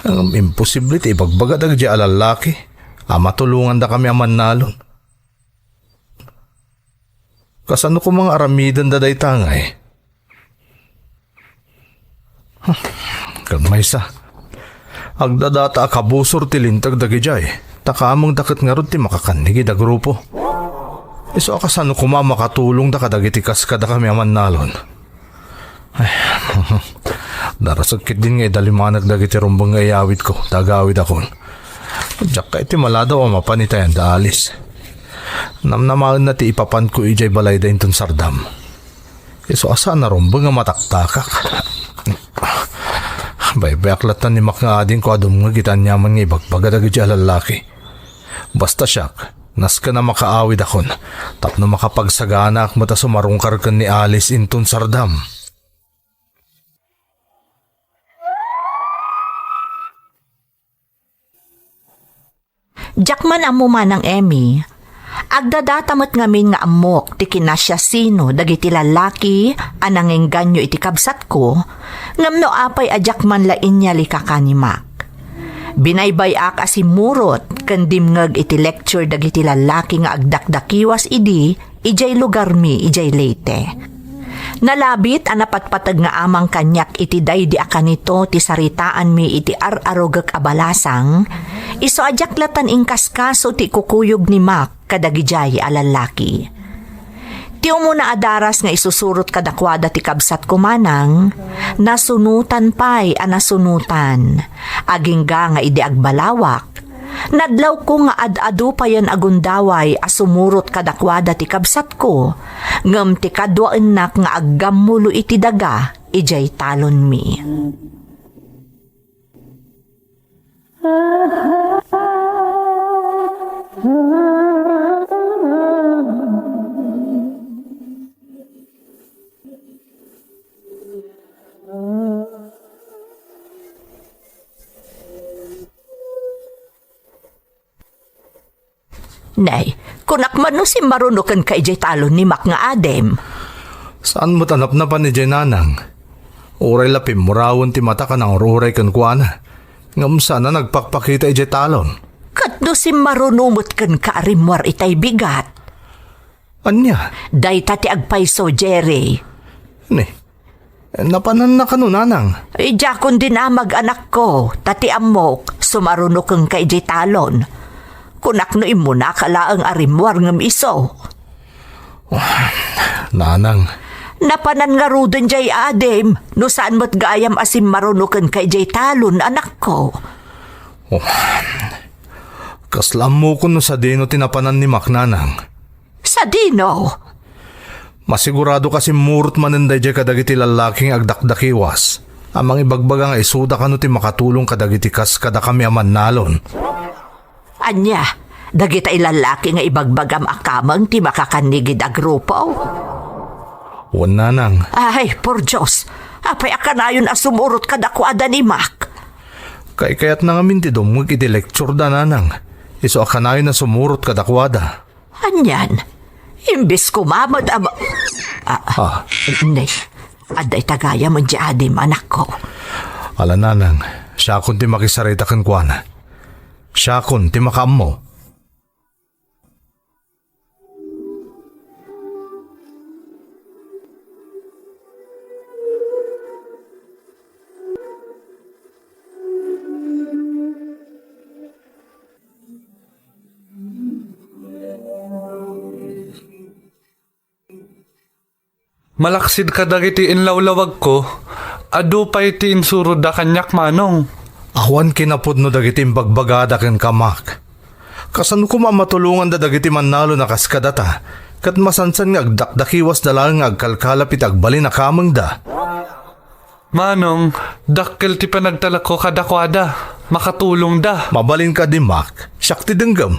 Ngem imposible ti ibagbaga dagiti a lallaki a matulongandakami a mannalon. Kasano koma nga aramidenda dayta ngay? Ket maysa, agdadata a kabusor ti linteg dagidiay, ta kamengda ket ngarud ti makakannigid a grupo. Isu a kasano koma a makatulongda kadagiti kas kadakami a mannalon? Ay, darasek ketdin nga idalimanek dagiti rumbeng nga iyawidko, ta agawidakon. Diak kayat ti maladaw a mapan itayan da Alice. Namnamaenna ti ipapanko idiay balayda inton sardam. Isu a saan a rumbeng a mataktakak. Baybayak latta ni Mac nga adingko a dumngeg iti aniaman nga ibagbaga dagiti a lallaki. Basta siak, nasken a makaawidakon tapno makapagsaganaak met a sumarungkar ken ni Alice inton sardam. Diak man ammo manang Emmy, agdadata met ngamin nga ammok ti kinasiasino dagiti lallaki a nangengganyo iti kabsatko, ngem no apay a diak man la inyalika kanimak. Binaybay-ak a simmurot ken dimngeg iti lecture dagiti lallaki nga agdakdakiwas idi idiay lugarmi idiay Leyte. Nalabit a napatpateg nga amang kaniak iti daydi a kanito ti saritaanmi iti ar-arugek a balasang, isu a diak latan inkaskaso ti ikukuyog ni Mac kadagidiay a lallaki. Ti umuna a daras nga isusurot kadakuada ti kabsatko manang, nasunotan pay a nasunotan. Agingga nga idi agbalawak, nadlawko nga ad-adu payen a gundaway a sumurot kadakuada ti kabsatko, ngem ti kaduaennak nga aggammulo iti daga idiay talonmi. Nay, kunak man no simmaruno kenka idiay talon ni Mac nga adim. Saan met a napnapan idiay nanang? Uray la pimmurawen ti matak a nangur-uray kenkuana, ngem saan a nagpakpakita idiay talon. Ket no simmaruno met kenka a rimmuar itay bigat? Ania? Dayta ti agpayso, Jerry. Ni, napananna kano, nanang? Idiakon dinamag, anakko, ta ti ammok, sumaruno kenka idiay talon. Kunak no immunaka laeng a rimmuar ngem isu. Nanang. Napanan ngaruden diay adim, no saan met gayam a simmaruno kenka idiay talon, anakko. Oh. Kasla ammokon no sadino ti napanan ni Mac, nanang. Sadino? Masigurado ka simmurot manen daydiay kadagiti lallaki nga agdakdakiwas a mangibagbaga nga isuda kano ti makatulong kadagiti kas kadakami a mannalon. Ania, dagita a lallaki nga ibagbagam a kameng ti makakannigid a grupo? Wen, nanang. Ay, por Dios, apay a kanayon a sumurot kadakuada ni Mac? Kaykayatna ngamin ti dumngeg iti lecture da, nanang. Isu a kanayon a sumurot kadakuada. Anian, imbes koma met a ma-, ah, Ah. Ne, adda ita gayam diay adim, anakko. Ala, nanang, siakon ti makisarita kenkuana. Siakon ti makaammo. Malaksid kadagiti inlawlawagko, adu pay ti insurotda kaniak, manong. Awan kinapudno dagiti imbagbagada kenka, Mac. Kasano koma a matulonganda dagiti mannalon a kas kadata, ket masansan nga agdakdakiwasda laeng nga agkalkalap iti agbalin a kamengda? Manong, dakkel ti panagtalekko kadakuada. Makatulongda. Mabalin kadi, Mac. Siak ti denggem.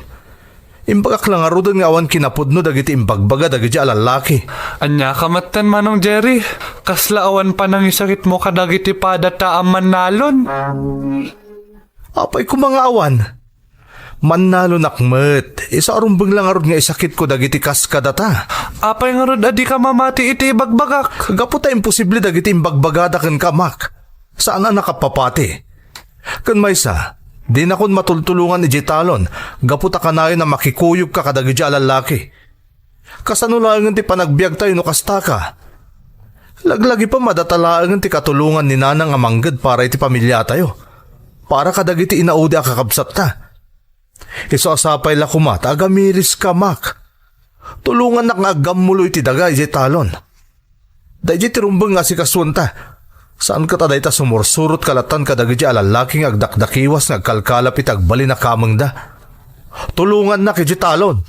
Imbagak la ngaruden nga awan kinapudno dagiti imbagbaga dagiti a lallaki. Ania ka metten, Manong Jerry? Kasla awan panangisakitmo kadagiti padata a mannalon? Apay koma nga awan? Mannalonak met. Isu a rumbeng la ngarud nga isakitko dagiti kas kadata. Apay ngarud a dika mamati iti ibagbagak? Gapu ta imposible dagiti imbagbagada kenka, Mac. Saan a nakapapati. Ken maysa, dinakon matultulongan idiay talon gapu ta kanayon a makikuyogka kadagiti a lallaki. Kasano laengen ti panagbiagtayo no kastaka? Laglagipem a data laengen ti katulongan ni nanang a mangged para iti pamiliatayo, para kadagiti inaudi a kakabsatta. Isu a sapay la koma ta agamiriska, Mac. Tulongannak nga aggammulo iti daga idiay talon. Daydiay ti rumbeng nga asikasuenta. Saan ket a dayta sumursurot kalatan kadagiti a lallaki nga agdakdakiwas nga agkalkalap iti agbalin a kamengda. Tulongannak idiay talon.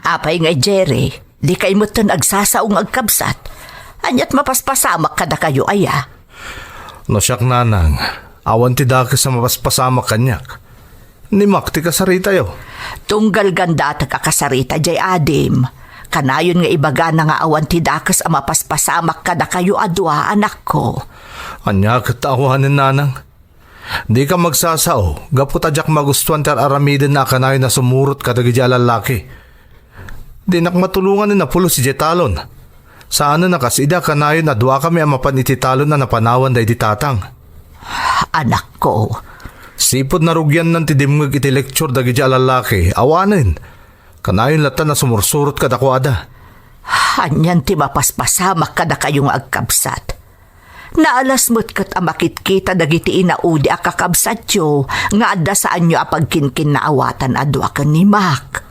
Apay ngay, Jerry, dikay metten agsasao nga agkabsat? Ania't mapaspasamak kadakayo aya? No siak, nanang, awan ti dakes a mapaspasamak kaniak. Ni Mac ti kasaritayo. Tunggal gandatek a kasarita jay adim. Kanayon nga ibagana nga awan ti dakes a mapaspasamak kadakayo a dua, anakko. Ania ket ta awanen, nanang? Dika magsasao, gapu ta diak magustuan ti ar-aramidenna a kanayon a sumurot kadagiti a lallaki. Dinak matulongan ni napulos idiay talon. Saanen a kas idi a kanayon a duakami a mapan iti talon a napanawan daydi tatang. Anakko. Sipud narugiannan ti dimngeg iti lecture dagiti a lallaki, awanen. Kanayon latta a sumursurot kadakuada. Anian ti mapaspasamak kadakayo nga agkabsat? Naalas met ket a makitkita dagiti inaudi a kakabsatyo nga adda saanyo a pagkinkinnaawatan a dua ken ni Mac.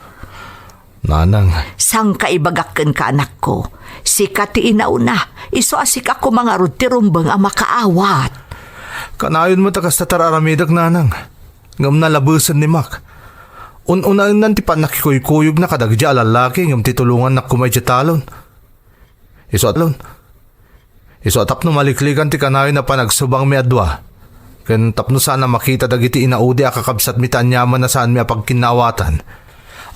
Nanang. Sangkaibagak kenka, anakko. Sika ti inauna, isu a sika koma ngarud ti rumbeng a makaawat. Kanayon met a kasta ti ar-aramidek, nanang. Ngem nalabesen ni Mac. Un-unaennan ti pannakikuykuyogna kadagiti a lallaki ngem ti tulongannak koma idiay talon. Isu a talon. Isu a tapno maliklikan ti kanayon a panagsubangmi a dua, ken tapno saan a makita dagiti inaudi a kakabsatmi ta aniaman a saanmi a pagkinnaawatan,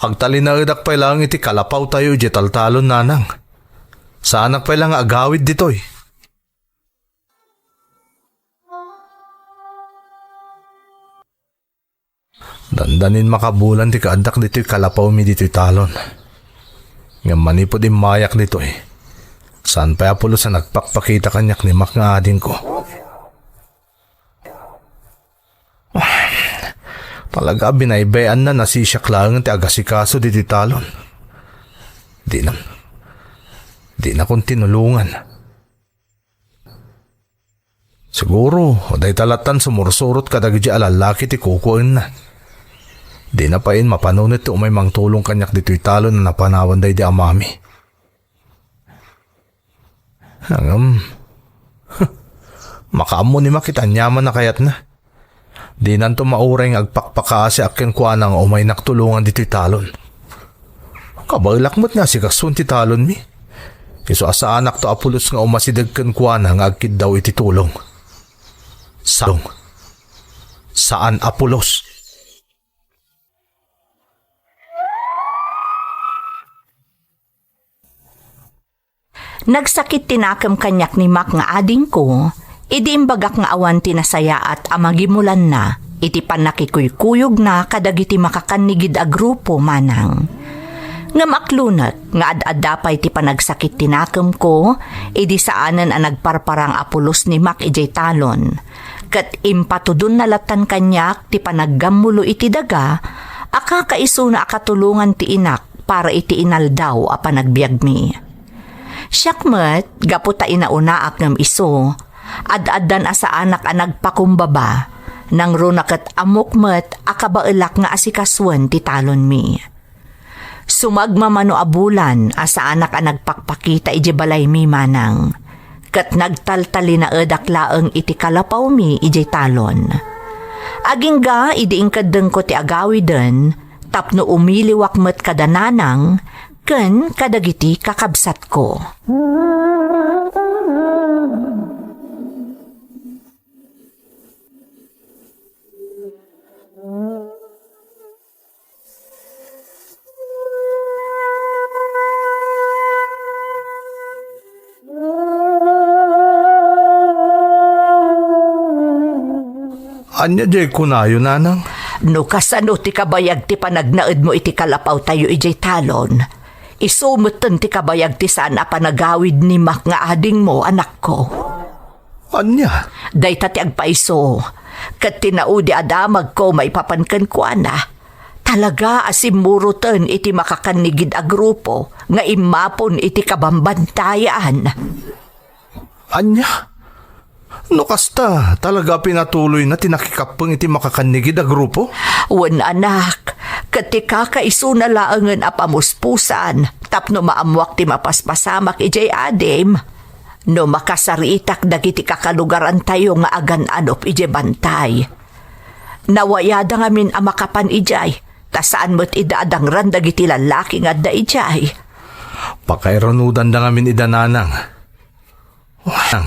agtalinaedak pay laeng iti kalapawtayo idiay taltalon, nanang. Saanak pay la nga agawid ditoy. Dandanin makabulan ti kaaddak ditoy kalapawmi ditoy talon. Ngem manipud immayak ditoy, saan pay a pulos a nagpakpakita kaniak ni Mac nga adingko. Talaga a binaybay-anna, nasisiak laeng ti agasikaso ditoy talon. Dina, dina kon tinulongan. Siguro, dayta lattan sumursurot kadagiti a lallaki ti kukuenna. Dina pay mapanunet ti umay mangtulong kaniak ditoy talon a napanawan daydi amami. Ngem, makaammo ni Mac iti aniaman a kayatna. Dinanto mauray nga agpakpakaasiak kenkuana nga umaynak tulongan ditoy talon. Kabaelak met nga asikasuon ti talonmi. Isu a saanakto a pulos nga umasideg kenkuana nga agkiddaw iti tulong. Sa-, saan a pulos. Nagsakit ti nakem kaniak ni Mac nga adingko, idi imbagak nga awan ti nasayaat a magimulanna iti pannakikuykuyogna kadagiti makakannigid a grupo, manang. Ngem aklonek nga ad-adda pay ti panagsakit ti nakemko, idi saanen a nagparparang a pulos ni Mac idiay talon. Ket impatudonna lattan kaniak ti panaggammulo iti daga a kakaisuna a katulongan ti inak para iti inaldaw a panagbiagmi. Siak met, gapu ta inaunaak ngem isu, ad-addan a saanak a nagpakumbaba, nangruna ket ammok met a kabaelak nga asikasuen ti talonmi. Sumagmamano a bulan a saanak a nagpakpakita idiay balaymi, manang, ket nagtaltalinaedak laeng iti kalapawmi idiay talon. Agingga idi inkeddengko ti agawiden tapno umiliwak met kada nanang ken kadagiti kakabsatko. Ania diay kunayo, nanang? No kasano ti kabayag ti panagnaedmo iti kalapawtayo idiay talon, isu metten ti kabayag ti saan a panagawid ni Mac nga adingmo, anakko. Ania? Dayta ti agpayso, ket ti naudi a damagko maipapan kenkuana. Talaga a simmuroten iti makakannigid a grupo nga immapon iti kabambantayan. Ania? No kasta, talaga a pinatuloyna ti nakikappeng iti makakannigid a grupo? Wen, anak, ket ti kakaisuna laengen a pamuspusan tapno maammoak ti mapaspasamak idiay adim. No makasaritak dagiti kakalugarantayo nga agan-anop idiay bantay. Nawayada ngamin a makapan idiay, a saan met ida a dangran dagiti lallaki nga adda idiay. Pakairunodanda ngamin ida, nanang. Uy, nang.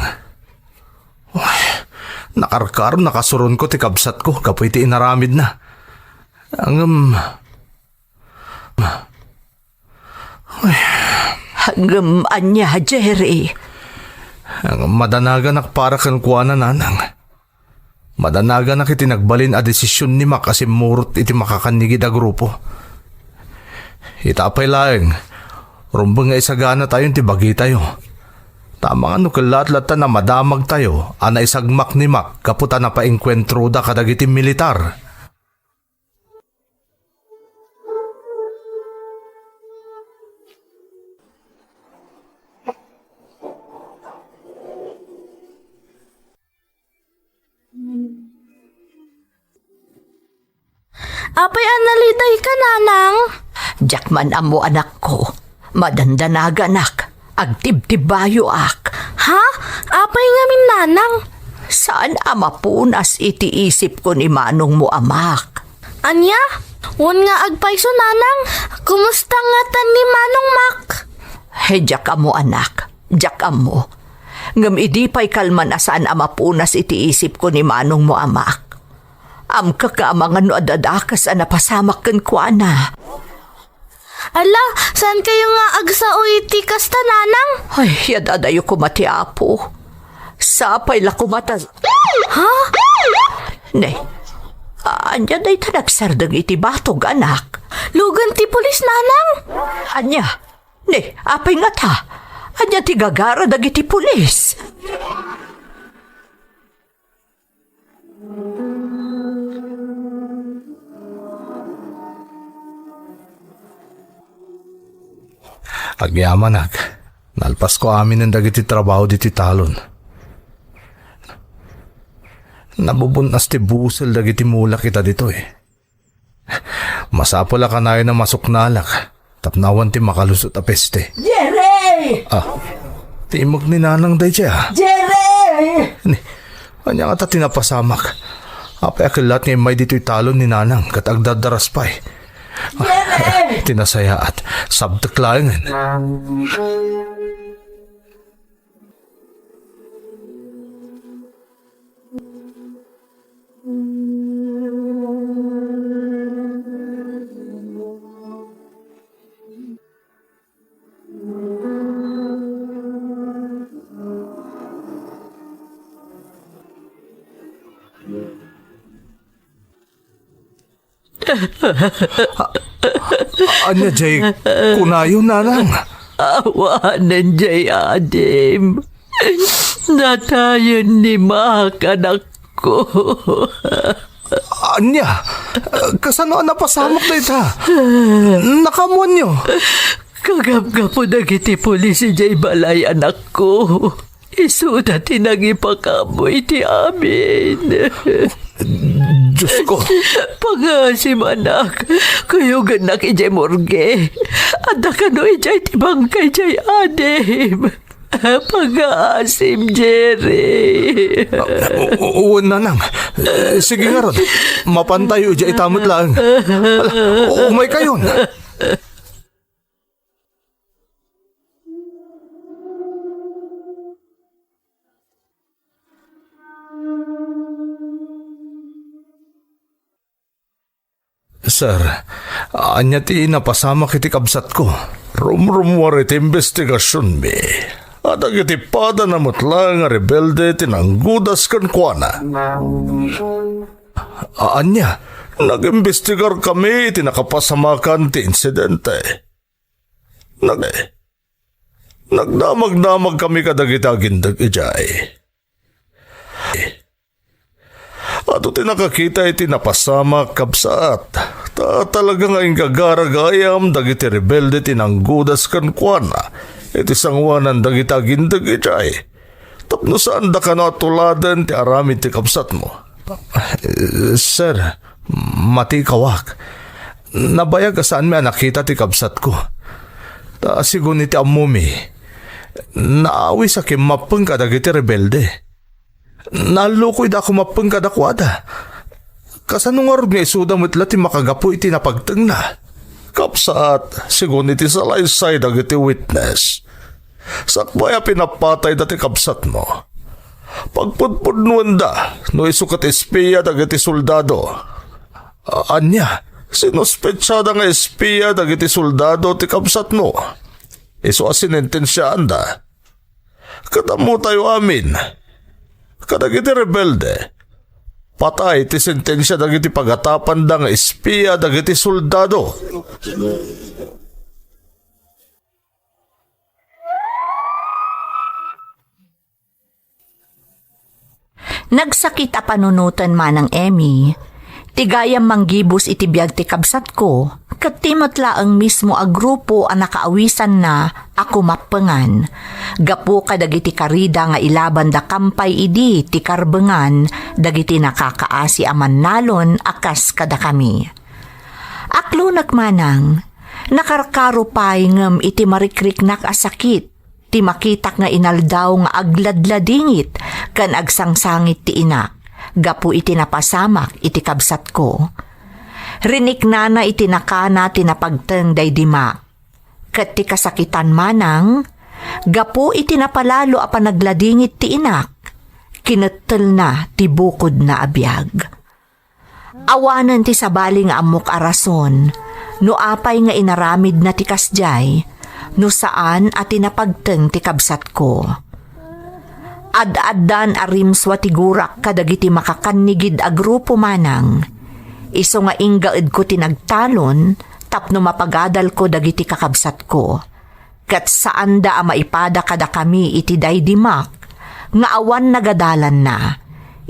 Uy, nakarkaro, nakasuronko ti kabsatko gapu iti inaramidna. Ngem, ngem ania, Jerry? Ngem madanaganak para kenkuana, nanang. Madanaganak iti nagbalin a desisyon ni Mac a simmurot iti makakannigid a grupo. Ita pay laeng, rumbeng nga isaganatayon ti bagitayo. Ta amangan no kellaat latta a madamagtayo a naisagmak ni Mac gapu ta napaengkuentroda kadagiti militar. Apay a nalidayka, nanang? Diak man ammo, anakko. Madandanaganak. Agtibtibayoak. Ha? Apay ngamin, nanang? Saan a mapunas iti isipko ni manongmo a Mac. Ania? Wen nga agpayso, nanang? Kumusta ngatan ni Manong Mac? He, diak ammo, anak. Diak ammo. Ngem idi pay kalman a saan a mapunas iti isipko ni manongmo a Mac. Amkak nga amangan no adda dakes a napasamak kenkuana. Ala, saankayo nga agsao iti kasta, nanang? Ay, ad-adayo koma ti Apo. Sapay la koma ta... Ha? Ne, ania dayta nagsardeng iti batog, anak? Lugan ti pulis, nanang. Ania? Ne, apay ngata? Ania ti gagara dagiti pulis? Agyamanak, nalpasko aminen dagiti trabaho ditoy talon. Nabubun-as ti busel dagiti mulak ita ditoy. Masapul a kanayon a masuknalak tapno awan ti makalusot a peste. Jerry! Ah, ti immeg ni Nanang daydiay, ah. Jerry! Ni, ania ngata ti napasamak? Apay a kellaat nga immay ditoy talon ni Nanang ket agdardaras pay? Ah, Jerry! Ti nasayaat, sabtek laengen. A-, ania jay kunayo, Nanang? Awanen jay adim. Natayen ni Mac, anakko. Ania? Kasano a napasamak dayta? Nakaammoanyo? Kagapgapo dagiti pulis idiay balay, anakko. Isuda ti nangipakaammo iti amin. Diosko. Pangaasim, anak. Kuyogennak idiay morgue. Adda kano idiay ti bangkay jay adim. Pangaasim, Jerry. O-, o-, wen, Nanang. Eh, sige ngarud. Mapantayo idiay ita met laeng. Ala, umaykayon. Sir, ania ti napasamak iti kabsatko? Rumrummuar iti imbestigasionmi a dagiti padana met laeng a rebelde ti nanggudas kenkuana. A-, ania? Nag-imbestigarkami iti nakapasamakan ti insidente. Nag-, nagdamagdamagkami kadagiti agindeg idiay. Adu ti nakakita iti napasamak, kabsat, ta talaga nga inggagara gayam dagiti rebelde ti nanggudas kenkuana iti sangoanan dagiti agindeg idiay. Tapno saanda kano a tuladen ti aramid ti kabsatmo. Eh, sir, matikawak. Nabayag a saanmi a nakita ti kabsatko. Ta sigun iti ammomi, naawis a kimmappeng kadagiti rebelde. Nallukoyda a kumappeng kadakuada. Kasano ngarud nga isuda met la ti makagapu iti napagtengna? Kabsat, segun iti salaysay dagiti witness, sakbay a pinapatayda ti kabsatmo, pagpudpudnoenda no isu ket espia dagiti soldado. A-, ania? Sinuspetsada nga espia dagiti soldado ti kabsatmo. Isu a sinentensiaanda. Ket ammotayo amin, kadagiti rebelde, patay ti sentensia dagiti pagatapanda nga espia dagiti soldado. Nagsakit a panunoten manang Emmy. Ti gayam manggibus iti biag ti kabsatko, ket ti met laeng mismo a grupo a nakaawisanna a kumappengan. Gapu kadagiti karida nga ilabanda kampay idi ti karbengan dagiti nakakaasi a mannalon a kas kadakami. Aklonek manang, nakarkaro pay ngem iti marikriknak a sakit ti makitak nga inaldaw nga agladladingit ken agsangsangit ti inak gapu iti napasamak iti kabsatko. Riniknana iti nakana ti napagteng daydi mak. Ket ti kasakitan manang, gapu iti napalalo a panagladingit ti inak, kinettelna ti bukodna a biag. Awanen ti sabali nga ammok a rason no apay nga inaramidna ti kasdiay, no saan a ti napagteng ti kabsatko. Ad-addan a rimsua ti gurak kadagiti makakannigid a grupo manang. Isu nga inggaedko ti nagtalon tapno mapagadalko dagiti kakabsatko. Ket saanda a maipada kadakami iti daydi mak nga awan nagadalanna,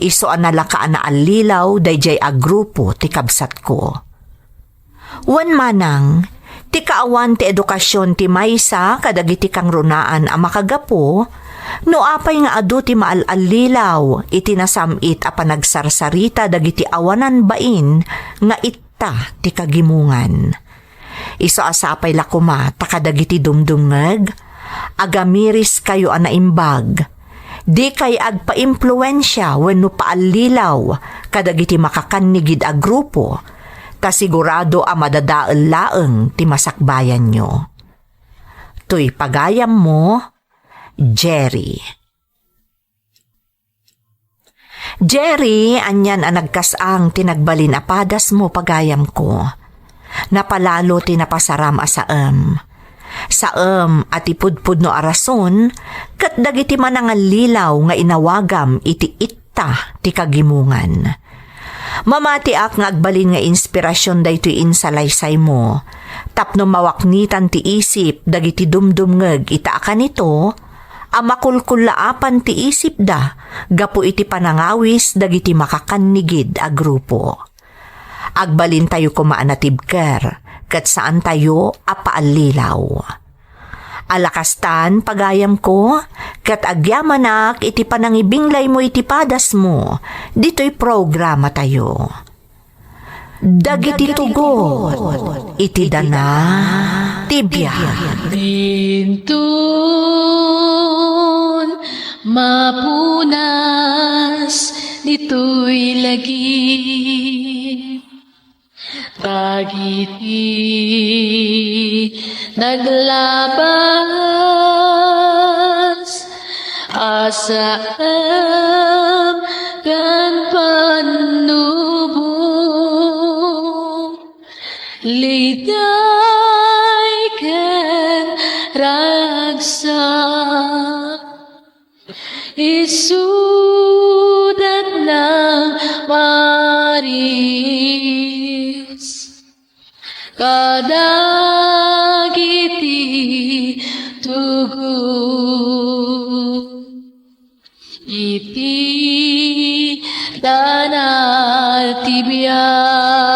isu a nalaka a naallilaw daydiay a grupo ti kabsatko. Wen manang, ti kaawan ti edukasion ti maysa kadagiti kangrunaan a makagapu, no apay nga adu ti maal-allilaw iti nasam-it a panagsarsarita dagiti awanan bain nga itta ti kagimongan. Isu a sapay la koma ta kadagiti dumdumngeg, agamiriskayo a naimbag. Dikay agpaimpluensia wenno paallilaw kadagiti makakannigid a grupo, ta sigurado a madadael laeng ti masakbayanyo. Toy pagayammo, Jerry. Jerry, anian a nagkas-ang ti nagbalin a padasmo, pagayamko. Napalalo ti napasaram a saem. Saem a ti pudpudno a rason ket dagiti manangallilaw nga inawagam iti itta ti kagimongan. Mamatiak nga agbalin nga inspirasion daytoy insalaysaymo tapno mawaknitan ti isip dagiti dumdumngeg ita a kanito, a makulkullaapan ti isipda gapu iti panangawis dagiti makakannigid a grupo. Agbalintayo koma a natibker ket saantayo a paallilaw. Alakastan, pagayamko, ket agyamanak iti panangibinglaymo iti padasmo ditoy programatayo. Dagiti tugot iti dana ti biag. Dinton mapunas ditoy lagip dagiti naglabas a saem ken pannubo, liday ken ragsak. Isudat nang maris kadagiti tugot iti dana ti biag.